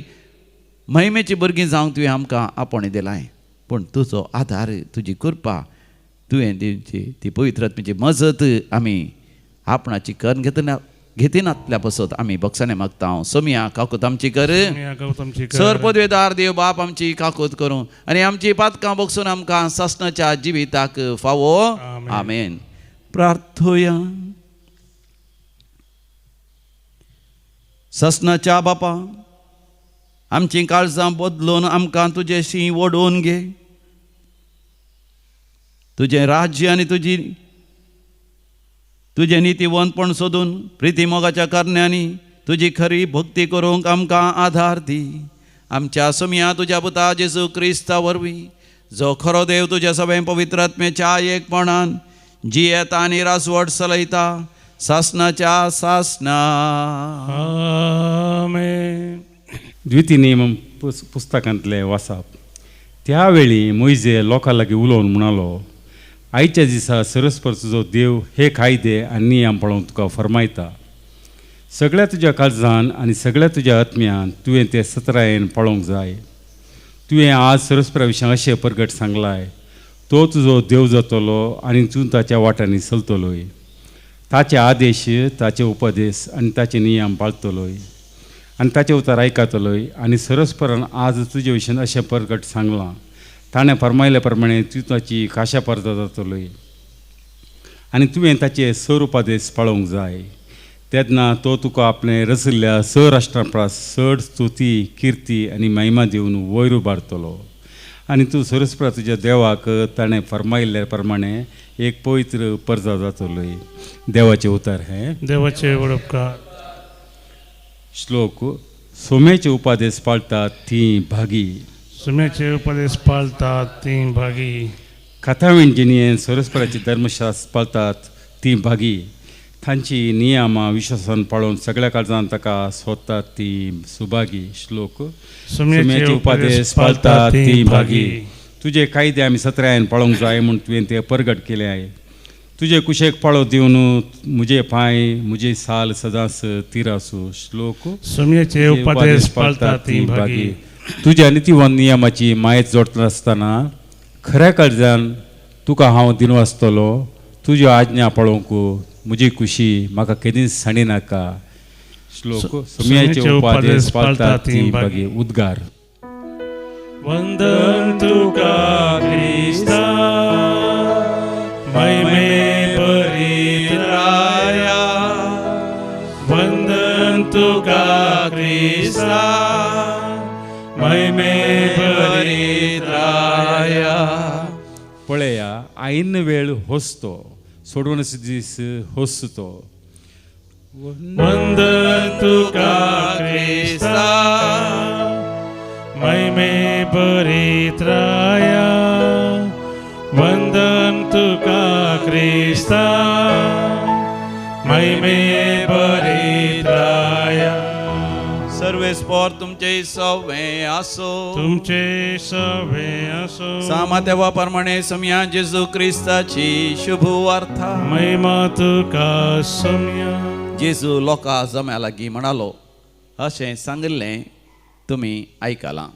महिमेची भुरगीं जावंक तुवें आमकां आपोवणें दिलाय. पूण तुजो आदार, तुजी कृपा, तुवें दिवची ती पवित्र आत्म्याची मजत आमी आपणाची करून घेतना घेतिनातल्या पासत आमी बक्षाणे मागता. सोमया काकूत आमची कर. सर पदवेदार देव बाप आमची काकूत करूं आनी आमची पातकां बक्षून आमकां सासणाच्या जिविताक फावो. आमेन. प्रार्थोया. ससनाच्या बापा, आमचीं काळजां बदलून आमकां तुजेशी ओडून घे. तुजें राज्य आनी तुजी तुजें नितीवंतपण सोदून प्रिती मोगाच्या करण्यांनी तुजी खरी भक्ती करूंक आमकां आधार दी. आमच्या सोमया तुज्या पुता जेजू क्रिस्ता वरवीं, जो खरो देव तुज्या सगळें पवित्र आत्म्याच्या एकपणान जियेता आनी रासवट चलयता सासनाच्या सासना. आमेन. द्वितीय नियम पुस्तकांतले वाचप. त्यावेळी मोयजे लोकां लागीं उलोवन म्हणालो, आयच्या दिसा सरस्पर तुजो देव हे कायदे आनी नियम पळोवन तुका फरमायता. सगळ्या तुज्या काळजान आनी सगळ्या तुज्या आत्म्यान तुवें ते सतरायेन पळोवंक जाय. तुवें आज सरस्परा विशीं अशें परगट सांगलाय, तो तुजो देव जातलो आनी तूं ताच्या वाटांनी चलतलोय, ताचे आदेश, ताचे उपदेश आनी ताचे नियम पाळतलोय आनी ताचे उतर आयकतलोय. आनी सरस्परान आज तुजे विशीं अशें परगट सांगलां, ताणें फरमायल्या प्रमाणे तूं ताची काशा परता जातलोय आनी तुवें ताचे सर उपदेश पाळोवंक जाय. तेन्ना तो तुका आपणें रचिल्ल्या स राष्ट्रां परस चड स्तुती, किर्ती आनी महिमा दिवन वयर उबारतलो आनी तूं सरस्परा तुज्या देवाक ताणें फरमायिल्ल्या प्रमाणे एक पवित्र परजा जातलोय. देवाचें उतर हें. देवाचे उपकार. श्लोक. सोम्याचे उपादेश पाळतात ती भागी. सुम्याचे उपदेश पाळतात ती भागी. कथावीण जिणेन सरस्पराचे धर्मशास्त्र पाळतात ती भागी. तांची नियमां विश्वासान पाळोवन सगळ्या काळजान ताका सोदतात ती सुभागी. श्लोक. सुम्याचे उपदेश पाळतात ती भागी. तुजे कायदे आमी सतरायन पाळोवंक जाय म्हूण तुवें ते परगट केले आहे. तुजे कुशेक पाळो दिवन म्हजे पांय म्हजी साल सदांच तीर आसूं. श्लोक. सुम्याचे उपदेश पाळतात ती भागी. तुज्या नितीवन नियमाची मायत जोडटा आसतना खऱ्या काळजान तुका हांव दिनवासतलो. तुज्यो आज्ञा पळोवंक म्हजी खुशी म्हाका केदींच सांडी नाका. श्लोक सम्याचे उपादेश पाळतात ती भागी उद्गार. वंदन तुका क्रिस्ता महिमे परित्राया, वंदन तुका क्रिस्ता महिमे परित्राया. पळया आयन वेळ होसतो सोडवण्याचे दीस होसतो. वंदन तुका क्रिस्ता महिमे परित्राया, वंदन तुका क्रिस्ता महिमे परित्राया. सर्वेस्पोर तुमचे सवे आसो, तुमचे सवे आसो. सामा देवा प्रमाणे सम्या जेजू क्रिस्ताची शुभ वार्ता. महिमा तुका सम्या. जेजू लोकां जम्या लागीं म्हणालो, अशें सांगिल्लें तुमी आयकलां,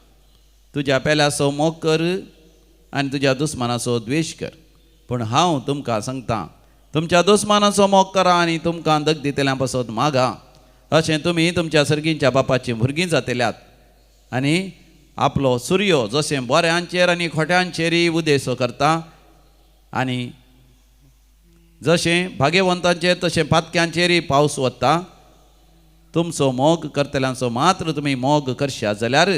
तुज्या पेल्याचो मोग कर आनी तुज्या दुस्मानाचो द्वेश कर. पूण हांव तुमकां सांगता, तुमच्या दुस्मानाचो मोग करा आनी तुमकां दग दितल्यां पासत मागा, अशें तुमी तुमच्या सर्गींच्या बापाचीं भुरगीं जातल्यात. आनी आपलो सुर्यो जशें बऱ्यांचेर आनी खोट्यांचेरय उदेसो करता, आनी जशें भाग्यवंतांचेर तशें पातक्यांचेरय पावस वता, तुमचो मोग करतल्यांचो मात्र तुमी मोग करशात जाल्यार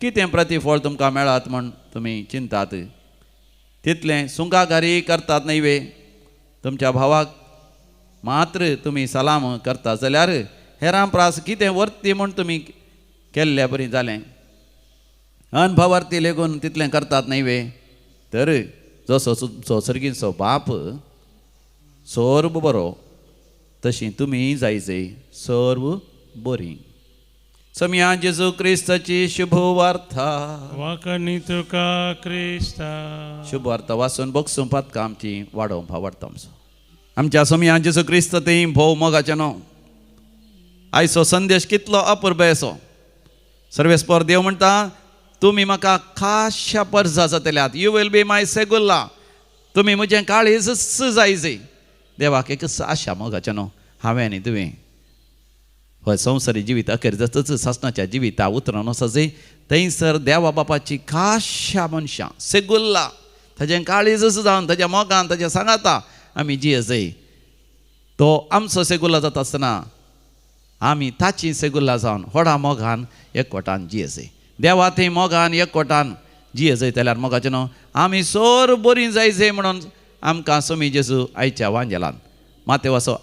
कितें प्रतिफळ तुमकां मेळत म्हूण तुमी चिंतात? तितलें सुंगागारी करतात न्हय वे? तुमच्या भावाक मात्र तुमी सलाम करता जाल्यार हेरां प्रास कितें वर्ती म्हूण तुमी केल्ल्या बरी जालें? अनभावार्थी लेगून तितलें करतात न्हय वे? तर जसो तुमचो सर्गीचो बाप सर्व बरो तशी तुमी जायचे सर्व बरी. सम्या जेजू क्रिस्ताची शुभ वार्ता. वाकणी तुका क्रिस्ता. शुभ वार्ता वाचून बगसून पातका आमची वाडोवंक भावार्थ आमचो. आमच्या सम्या जेजू क्रिस्त थंय भोव मोगाचें न्हू. आयचो संदेश कितलो अपुरबाय असो. सर्वेस्पर देव म्हणटा, तुमी म्हाका खाशा परजा जातल्यात, you will be my सेगुल्ला, तुमी म्हजें काळीज जायचे. देवाक एक आशा मोगाचें न्हू. हांवें आनी तुवें हय संवसारी जिवीत अखेर जातच सासणाच्या जिविता उतरान वचचे थंयसर देवा बापाची खाशा मनशां सेगुल्ला ताजें काळीजच जावन ताज्या मोगान ताज्या सांगाता आमी जियेजय. तो आमचो सेगुल्ला जाता आसतना आमी ताची सेगुल्ला जावन व्हडा मोगान एकवटान जियेजय. देवा थंय मोगान एकवटान जियेजय जाल्यार मोगाचें न्हू आमी सोर बरीं जायजय म्हणून आमकां सोमी जेजू आयच्या वांजेलान मातेवाचो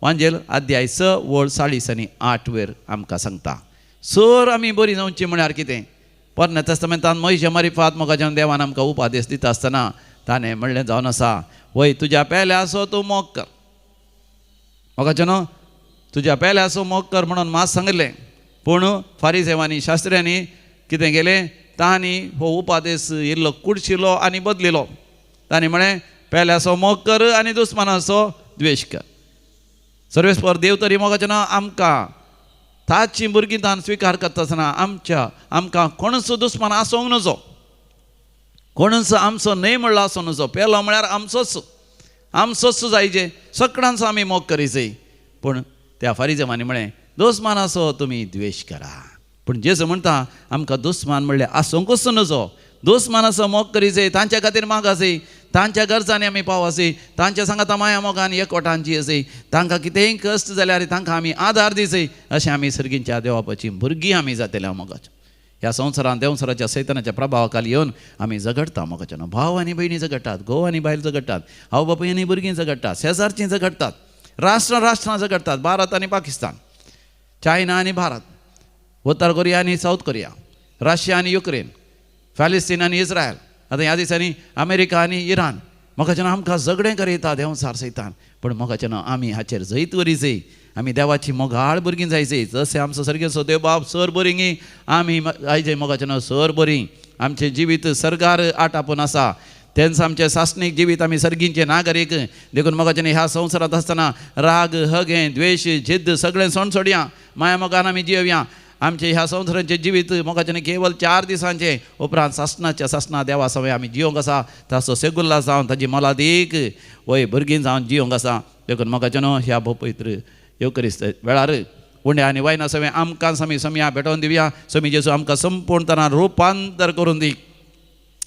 वांजेल अध्याय 6 वळ 40 आनी 8 वयर आमकां सांगता. सोर आमी बरी जावची म्हळ्यार कितें? पोरण्या तेस्तामेंतान मोयशे मारिफात मोगाच्यान देवान आमकां उपादेश दिता आसतना ताणें म्हणलें जावन आसा, वय तुज्या पेल्याचो तूं मोग कर. मोगाचें न्हू तुज्या पेल्याचो मोग कर म्हणून मात सांगिल्लें. पूण फारीसेवांनी शास्त्र्यांनी कितें केलें? तांणी हो उपादेश इल्लो कुडशिलो आनी बदलिलो. तांणी म्हळें पेल्याचो मोग कर आनी दुस्मानाचो द्वेश कर. सर्वेस्पर देव तरी मोगाचें ना आमकां ताची भुरगीं तान स्विकार करता आसतना आमच्या आमकां कोणूच दुस्मान आसूंक नजो, कोणूच आमचो न्हय म्हणलो आसूं नजो. पेलो म्हळ्यार आमचोच आमचोच जायचे, सगळ्यांचो आमी मोग करीजय. पूण त्या फारीजेवांनी म्हळें दुस्मानाचो तुमी द्वेश करा. पूण जेजू म्हणटा आमकां दुस्मान म्हणलें आसूंकूच नजो, दुस्मानाचो मोग करीजय, तांच्या खातीर मागासय, तांच्या गरजांनी आमी पावासय, तांच्या सांगाता माया मोगान एकवटान जियेसय, तांकां कितेंय कश्ट जाल्यार तांकां आमी आदार दिसय. अशें आमी सर्गींच्या देवापाची भुरगीं आमी जातले मोगाच्यो. ह्या संवसारांत देवसराच्या सैतानाच्या प्रभावाखाली येवन आमी झगडटा मोगाच्या न्हू. भाव आनी भयणी झगडटात, घोव आनी बायल झगडटात, आवय बापूय आनी भुरगीं झगडटात, शेजारचीं झगडटात, राष्ट्रां राष्ट्रां झगडटात, भारत आनी पाकिस्तान, चायना आनी भारत, उत्तर कोरिया आनी सावथ कोरिया, रशिया आनी युक्रेन, पॅलेस्टीन आनी इस्रायल, आतां ह्या दिसांनी अमेरिका आनी इराण. मोगाचें आमकां झगडें करयता देंवचार सैतान. पूण मोगाचें आमी हाचेर जैत वरीजय. आमी देवाची मोगाळ भुरगीं जायजय. जशें आमचो सर्गेचो देव बाप सर बरीं आमी आयजय मोगाचें सर बरीं. आमचें जिवीत सर्गार आटापून आसा. तेंच आमचें सासणीक जिवीत आमी सर्गींचे नागरीक. देखून मोगाचें ह्या संवसारांत आसतना राग हगें द्वेश जिद्द सगळें सोंड सोडया, माया मोगान आमी जियोवया. आमचे ह्या संवसारांचें जिवीत मोगाचें केवल 4 दिसांचें, उपरांत सासणाच्या सासणा देवा सवय आमी जियोंक आसा. ताचो सेगुल्ला जावन ताजी मोलादीक वय भुरगीं जावन जियोंक आसा. देखून मोगाचें न्हू ह्या भोव पवित्र येवकरिस्त वेळार उंड्या आनी वायना सवें आमकां समी समया भेटोवन दिवया. समी जेजू आमकां संपूर्णताना रुपांतर करून दी.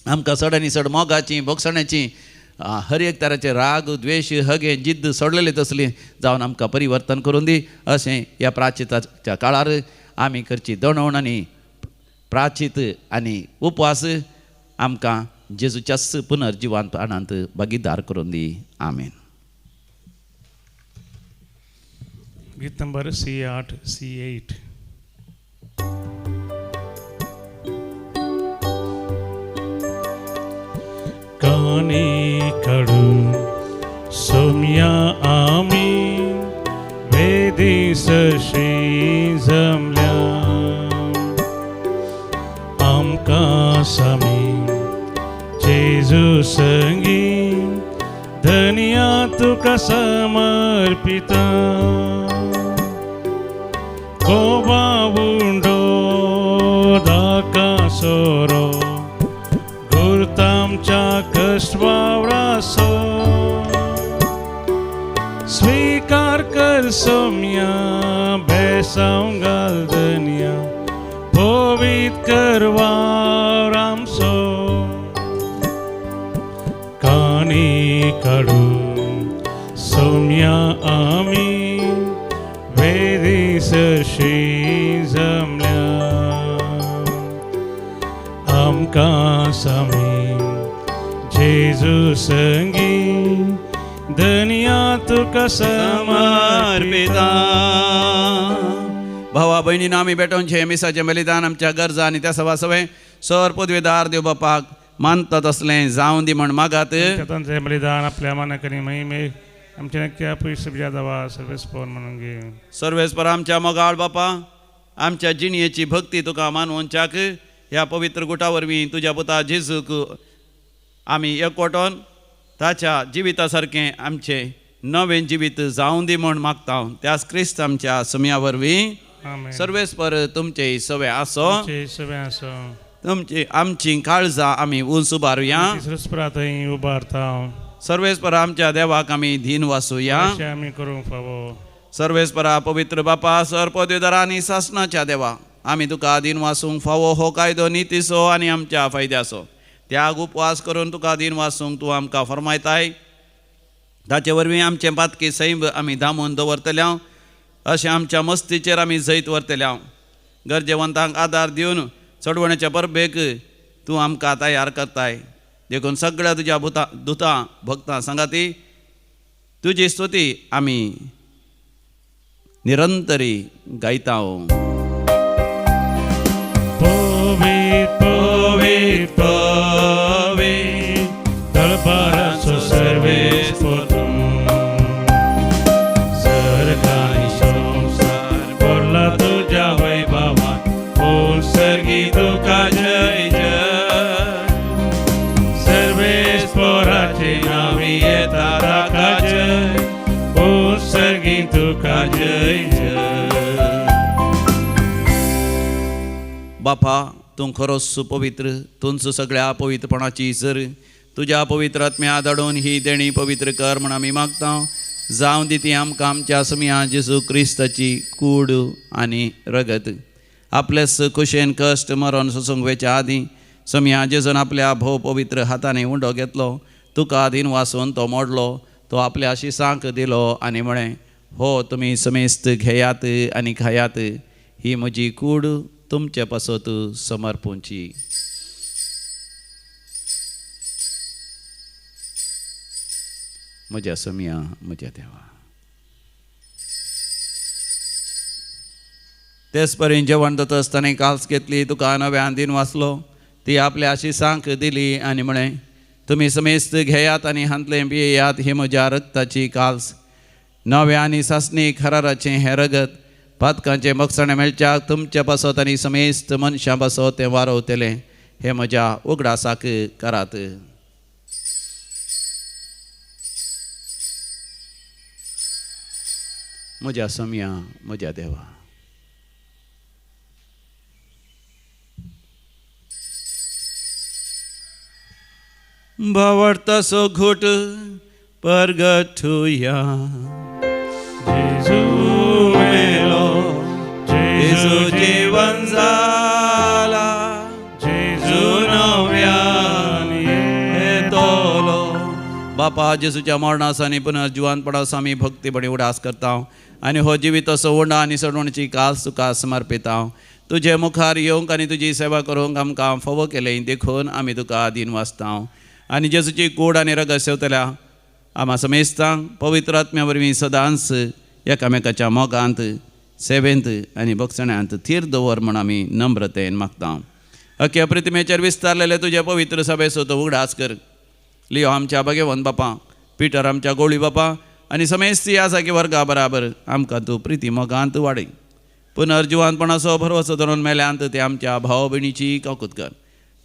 आमकां चड आनी चड मोगाची भोगसण्याची हर एक तराचे राग द्वेश हगे जिद्द सोडलेले तसली जावन आमकां परिवर्तन करून दी. अशें ह्या प्राचिताच्या काळार आमी करची दणवण आनी प्राचीत आनी उपवास आमकां जेजूच्याच पुनर्जिवांतपणांत भागीदार करून दी. आमेन. गीत नंबर C8 C8. कानी कडू सोम्या आमी वेदी सशी जमल्या आमकां सामी जेजू संगी धनिया तुका समर्पिता कोबा उंडो दाका सोरो गुरतामच्या कश्ट वावरासो स्वीकार कर सोम्या बेसांव घाल धनिया पवित कर वावर आमचो काणी काडू सोम्या आमी वेदी सरशी जमल्या आमकां सामी जेजू संगी धनिया तुका समर्पिता. भावा भयणीन आमी भेटोवचें मिसाचें बलिदान आमच्या गरजा आनी त्या सवा सवें सर पदवेदार देव बापाक मानता तसलें जावं दी म्हण मागात. तांचें बलिदान आपल्या मानाक आनी महिमे आमच्या नक्की पयस जावा सर्वेस्पर म्हणून घे. सर्वेस्पर आमच्या मोगाळ बापा आमच्या जिणयेची भक्ती तुका मानवच्याक ह्या पवित्र गुटा वरवीं तुज्या पुता जेजूक आमी एकवटोन ताच्या जिविता सारकें आमचें नवें जिवीत जावं दी म्हण मागता. त्याच क्रिस्त आमच्या समया वरवीं. सर्वेस्पर तुमचे सवे आसो तुमची आमची काळजां आमी उंच उबारुया. उबारता. सर्वेस्पर आमच्या देवाक आमी धीन वासुया. आमी करूंक फावो. सर्वेस्परा पवित्र बापा सर पदवेदार आनी सासणाच्या देवा आमी तुका धीन वासूंक फावो हो कायदो नितीचो आनी आमच्या फायद्याचो त्याग उपवास करून तुका धीन वासूंक तूं आमकां फरमायताय. ताचे वरवीं आमचें पातकी सैम आमी दामून दवरतल्या अशें आमच्या मस्तीचेर आमी जैत व्हरतल्या. गरजेवंतांक आदार दिवन चडवण्याच्या परबेक तूं आमकां तयार करताय. देखून सगळ्या तुज्या भुतां दुतां भक्तां सांगाती तुजी स्तुती आमी निरंतरी गायता. पवित पवित पवित दळबाराचो सर्वेस्पर तूं सर्गानी संवसार भरला तुज्या वैभवान ओ सर्गी तुका जय जय सर्वेस्पराचे नांवी येता ताका जय ओ सर्गी तुका जय जय. बापा तूं खरोच पवित्र तुंच सगळ्या पवित्रपणाची सर तुज्या पवित्र आत्म्या धाडून ही देणी पवित्र कर म्हण आमी मागता. जावं दी ती आमकां आमच्या समया जेजू क्रिस्ताची कूड आनी रगत. आपलेच खुशेन कश्ट मरण सोसूंक वेच्या आदीं समया जेजून आपल्या भोव पवित्र हातांनी उंडो घेतलो तुका आदीन वासून तो मोडलो तो आपल्या शिसांक दिलो आनी म्हळें हो तुमी समेस्त घेयात आनी खायात ही म्हजी कूड तुमचे पासत समर्पूंची. म्हज्या समया म्हज्या देवा. तेच परीन जेवण जाता आसतना काल्स घेतली तुका नव्यान दिन वाचलो ती आपल्या शिसांक दिली आनी म्हळें तुमी समेस्त घेयात आनी हांतलें पियेयात ही म्हज्या रक्ताची काल्स नव्या आनी सासणी खराराचें हें रगत पातकांचें मगसणें मेळच्याक तुमच्या पासत आनी समेस्त मनशां पासत तें वारवतलें हें म्हज्या उगडासाक करात. म्हज्या समया म्हज्या देवा. भावार्थाचो घोट परगटुया. जेजू मेलो जेजू जीवन जाला, जेजू नव्यान येतलो. बापा, जेजूच्या मरणास आनी पुनर्जिवनपणास आमी भक्तीपणी उडास करता आनी हो जिविताचो उंडा आनी सडवणची कास तुका समर्पिता. तुजे मुखार येवंक आनी तुजी सेवा करूंक आमकां फावो केलें देखून आमी तुका आदीन वाचता. आनी जेजूची कूड आनी रगत सेवतल्या आमा समेस्तांक पवित्र आत्म्या वरवीं सदांच एकामेकाच्या मोगांत, सेवेंत आनी भक्षण्यांत थीर दवर म्हूण आमी नम्रतेन मागता. अख्या प्रतिमेचेर विस्तारलेले तुजे पवित्र सभेचो तो उगडास कर. लियो आमच्या भगेवन बापा, पिटर आमच्या गोळी बापा आनी समेस्ती ह्या जागी वर्गा बराबर आमकां तूं प्रिती मोगांत वाडय. पुनर्जिवानपणाचो भरवसो धरून मेल्यांत ते आमच्या भाव भयणीची काकूत कर.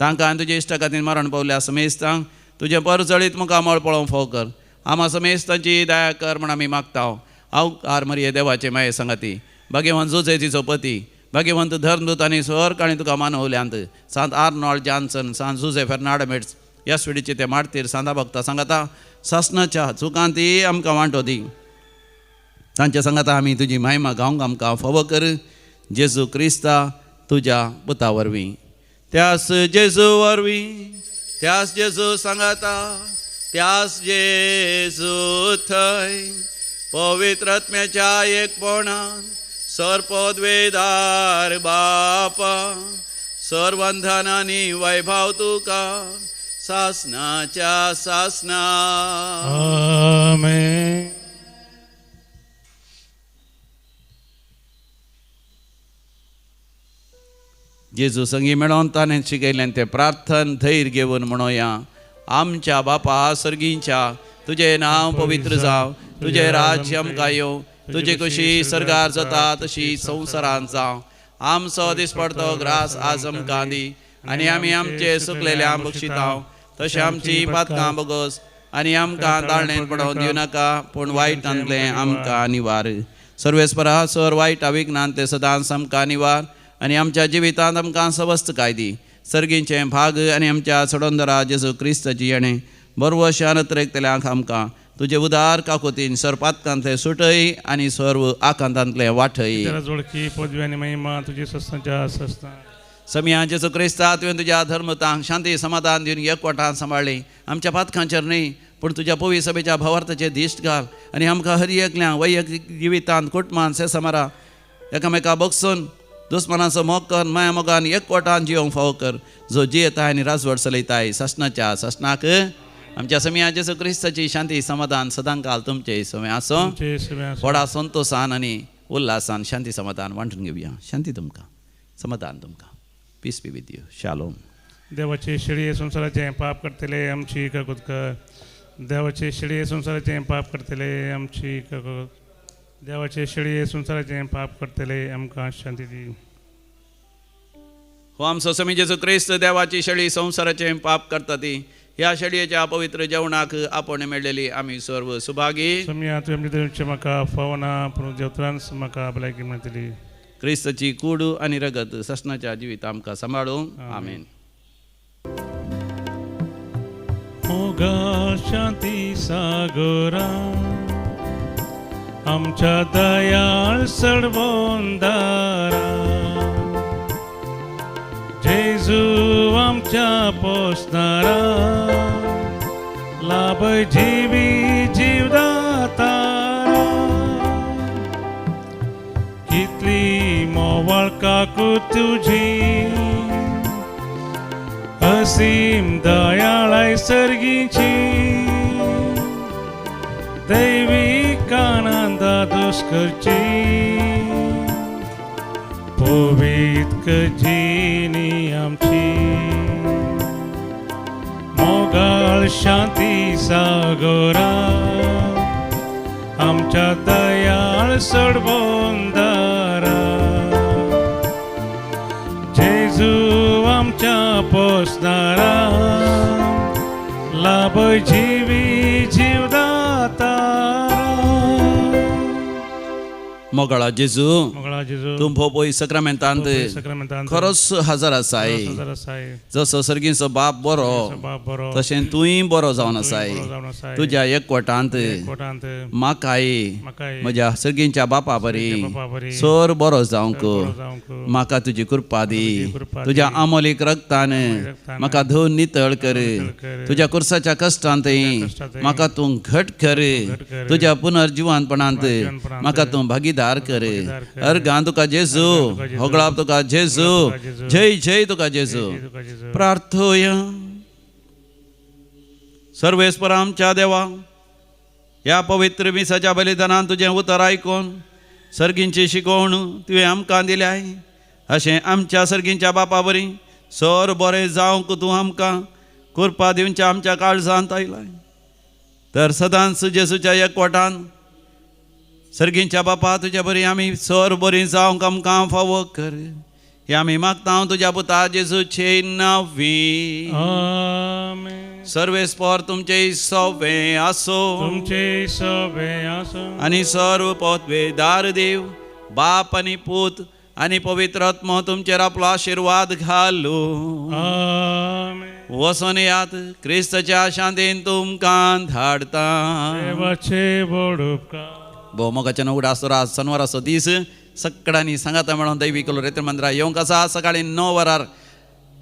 तांकां आनी तुजे इश्टा खातीर मरण पावल्या समेस्तांक तुजें परजळीत मुखामळ पळोवंक फावो कर. आमा समेस्तांची दया कर म्हूण आमी मागता. आवकार मरिये देवाचे माये सांगाती, भाग्यवंत जुजे तिचो पती, भाग्यवंत धर्मदूत आनी स्वर्ग आनी तुका मानवल्यांत सांत आर्नॉल्ड जॉन्सन, सांत जुजे फेर्नांड मेट्स ह्या स्विडीचे ते मार्तीर सांता भक्ता सांगाता सासनाच्या चुकांती आमकां वांटो दी. तांच्या सांगाता आमी तुजी महिमा गावंक आमकां फावो कर. जेजू क्रिस्ता तुज्या पुता वरवीं, त्यास जेजू वरवीं, त्यास जेजू सांगाता, त्यास जेजू थंय पवित्र आत्म्याच्या एकपणान सर्पद्वेदार बापा सर्वंधन आनी वैभव तुका सासनाच्या सासना. आमेन. जेजू संगी मेळोन ताणें शिकयलें तें प्रार्थन धैर्य घेवन म्हणोया. आमच्या बापा सर्गींच्या, तुजें नांव पवित्र जावं, तुजें राज्य आमकां येवं, तुजी कशी सर्गार जाता तशी संवसारांत जावं. आमचो दिसपडतो ग्रास आज आमकां दी आनी आमी आमचे सुकलेल्या बक्षितांव तशें आमची पातकां बगस आनी आमकां ताळणेंत पडोवन दिवं नाका, पूण वायटांतलें आमकां निवार. सर्वेस्परा सर वायट अविघ्नांतलें सदांच आमकां निवार आनी आमच्या जिवितांत आमकां सवस्त कायदी सर्गींचें भाग आनी आमच्या सडोंदरा जेजू क्रिस्ताची येणें बरवशान अत्रेकतल्यांक आमकां तुजे उदार काकोतीन सर्पातकांतले सुटय आनी सर्व आकांतांतले वाटय. जोडकी पदवी आनी महिमा तुजी सस्तांच्या सस्ता. समिया जेजू क्रिस्ता, तुवें तुज्या धर्मतांक शांती समाधान दिवन एकवटान सांबाळ्ळी. आमच्या पातकांचेर न्हय पूण तुज्या पवी सभेच्या भावार्थाचेर दिश्ट घाल आनी आमकां हर एकल्यांक वैयक्तीक जिवितांत कुटुंबान सेसमारा एकामेका बगसून दुस्मनाचो मोग कर, माया मोगान एकवटान जिवंक फावो कर, जो जियेताय आनी राजवट चलयताय सासणाच्या सासणाक. आमच्या समिया जेजू क्रिस्ताची शांती समाधान सदांकाल तुमचे समें आसूं. व्हडा संतोसान आनी उल्हासान शांती समाधान वांटून घेवया. शांती तुमकां, समाधान तुमकां. Peace be with you. Shalom. देवाचे शेळये संवसाराचें पाप करतले आमची काकूत कर. देवाचे शेळये संवसाराचें पाप करतले आमची काकूत. देवाचे शेळये संवसाराचें पाप करतले आमकां शांती दी. हो आमचो समी जेजू क्रिस्त देवाची शेळी संवसाराचें पाप करता ती ह्या शेळयेच्या पवित्र जेवणाक आपण मेळ्ळेली आमी सर्व सुभागी. समिया तुवें दिवचें म्हाका फावना, पूण देवत्रांस म्हाका भलायकी मेळटली. क्रिस्ताची कूड आनी रगत ससनाच्या जिवीत आमकां सांबाळूं. आमेन. मोगा शांती सागरा आमच्या दयाळ सडबोंदारा, जेजू आमच्या पोसणारा, लाभ जीवी जीवदातारा. कितली मोवाळ काकू तुझी, असीम दयाळाय सर्गीची, दैवीक आनंदा दुष्करची, पवित्र जिनी आमची. मोगाळ शांती सागरा आमच्या दयाळ सडबोंदारा, जेजू आमच्या पोसणारा, लाभ जीवी जीवदातारा. मोगाळा जेजू, मोगळा जेजू, तूं भोव सक्रामेंतांत सक्रामेंतांत खरोच हजर आसाय. हजर आसाय. जसो सर्गींचो बाप बरो बाप बरो तशें तूंय बरो जावन आसाय. बरो जावन आसाय. तुज्या एकवटांत कोटांत म्हाकाय म्हाकाय म्हज्या सर्गींच्या बापा बरी बापा बरी सर बरो जावंक बरो जावंक म्हाका तुजी कृपा दी. कृपा दी. तुज्या आमोलीक रक्तान रक्तान म्हाका धुवन नितळ कर. कर. तुज्या कुर्साच्या कश्टांतय कश्टांतय म्हाका तूं घट कर. घट कर. तुज्या पुनर्जिवनपणांत पुनर्जिवनपणांत म्हाका तूं भागीदार कर. भागीदार कर. अर्गां तुका जेजू, तुका जेजू, होगळाप तुका जेजू, होगळाप तुका जेजू, जय जय तुका जेजू. जय तुका जेजू. प्रार्थोया. सर्वेस्पर आमच्या देवा, ह्या पवित्र मिसाच्या बलिदानान तुजें उतर आयकून सर्गींची शिकवण तुवें आमकां दिल्याय, अशें आमच्या सर्गींच्या बापा बरी सर बरें जावंक तूं आमकां कृपा दिवच्या आमच्या काळजांत आयलाय. तर सदांच जेजूच्या एकवटान सर्गींच्या बापा तुज्या बरी आमी सर बरी जावंक आमकां फावो कर. हे आमी मागता तुज्या पुता जेजूचे नांवी. आमेन. सर्वेस्पर तुमचे सवे आसो तुमचे सवे आसो आनी सर्व पत्वेदार देव बाप आनी पूत आनी पवित्र आत्मो तुमचेर आपलो आशिर्वाद घालू. आमेन. वचोन यात, क्रिस्ताच्या शांतीन तुमकां धाडता. देवाचे व्हड उपकार. भोवमोगाच्या उडास रात सनवाराचो दीस सगळ्यांनी सांगाता म्हणून दैवी कलो रेतर मंदिरा येवंक आसा. सकाळी 9 वरार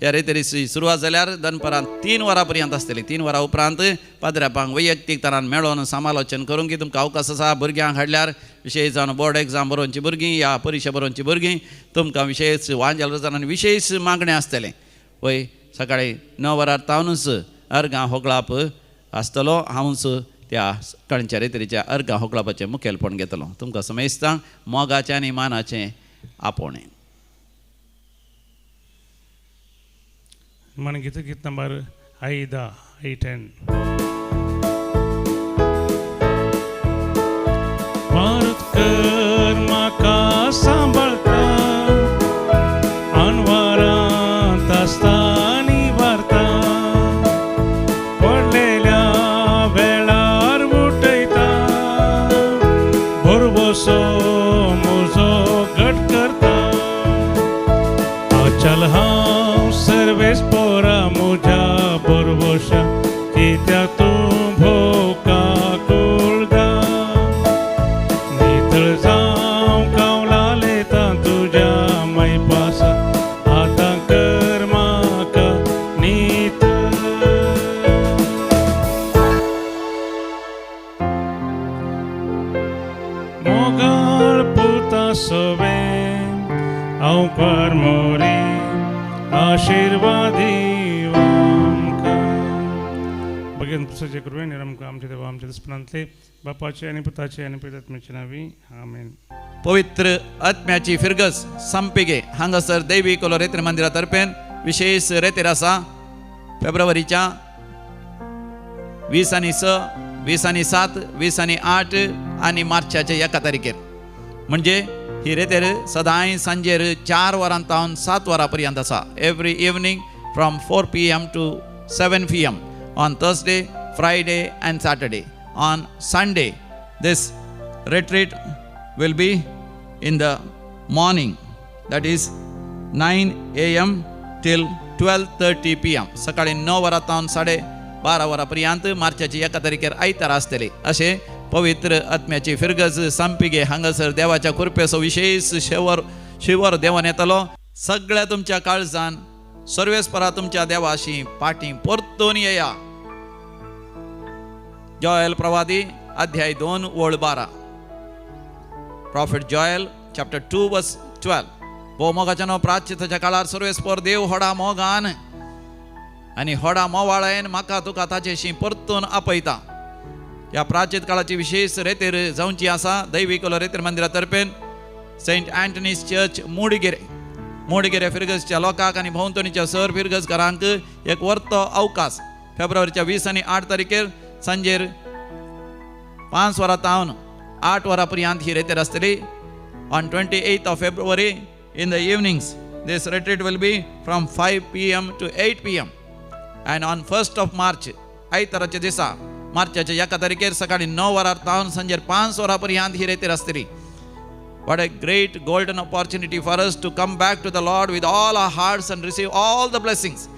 ह्या रेतरी सुरवात जाल्यार दनपरां 3 वरां पर्यंत आसतली. 3 वरां उपरांत पाद्र्यापांक वैयक्तीक तरान मेळोन समालोचन करूंक की तुमकां अवकाश आसा. भुरग्यांक हाडल्यार विशेश जावन बोर्ड एग्जाम बरोवची भुरगीं या परिक्षा बरोवची भुरगीं तुमकां विशेश वांजेल रोजान विशेश मागणें आसतलें. वय सकाळी 9 वरार तावनूच अर्गां होगळाप आसतलो. हांवूच त्या सकाळच्या रेतरीच्या अर्गां होगळापाचें मुखेलपण घेतलो. तुमकां समेस्तांक मोगाचें आनी मानाचें आपोवणें. मन गीत गीत नंबर I 10 I 10. Bharat कर म्हाका सांबाळता अनवरांत आसता वार्ता पडलेल्या वेळार उठयता भरवसो म्हजो घट करता. अचल हांव सर्वेस पोरा म्हज्या भरवशा कित्याक तूं भोका कुळदा नितळ जावं कावलालेता तुज्या मायपासा आतां कर म्हाका नितळ. मोगाळ पुता सवें हांव कर मोरी आशिर्वादी आमकां. भगीन पुसाचे कृपेन आमकां आमच्या देवा आमच्या दुस्पणांतले बापाचे आनी पुताचे आनी पवित्र नांवी आमेन. पवित्र आत्म्याची फिरगज संपिगे हांगासर दैवी कोलो रेत्र मंदिरा तर्फेन विशेष रेतेर आसा. फेब्रुवारीच्या 20 आनी 6, 20 आनी 7, 20 आनी 8 आनी मार्चाच्या 1 तारखेर, म्हणजे ही रेतेर सदांय सांजेर 4 वरां तावन 7 वरां पर्यंत आसा. Every evening from 4 PM to 7 PM on Thursday, Friday and Saturday. On Sunday this retreat will be in the morning, that is 9 AM till 12:30 PM. सकाळी 9 वरां तावन 12:30 वरां पर्यंत मार्चाची 1 तारखेर आयतार आसतली. अशें पवित्र आत्म्याची फिरगज संपिगे हांगासर देवाच्या कृपेचो विशेष शिवर देवान येतलो. सगळ्या तुमच्या काळजान सर्वेस्परा तुमच्या देवाशी पाटी परतून येया. जॉयल प्रवादी अध्याय 2 ओळ 12. Prophet Joel chapter 2 verse 12. भोवमोगाच्या प्राचिताच्या काळार सर्वेस्पर देव होडा मोगान आनी होडा मोवाळायन म्हाका तुका ताचेशी परतून आपयता. ह्या प्राचीत काळाची विशेष रेतेर जावची आसा दैवी कोलो रेतेर मंदिरा तर्फेन सेंट अँटनीज चर्च मुडगेरे. मुडगेरे फिरगजच्या लोकांक आनी भोंवतणीच्या सर फिरगजकारांक एक वर्तो अवकाश फेब्रुवारीच्या 20 आनी 8 तारखेर सांजेर 5 वरां तावन 8 वरां पर्यंत ही रेतेर आसतली. On 28th of February in the evenings this retreat will be from 5 PM to 8 PM. And on 1st of March आयताराच्या दिसा मार्चाच्या 1 तारखेर सकाळी 9 वरां तावन सांजेर 5 वरां पर्यंत ही रेतेर आसतली. What a great golden opportunity for us to come back to the Lord with all our hearts and receive all the blessings.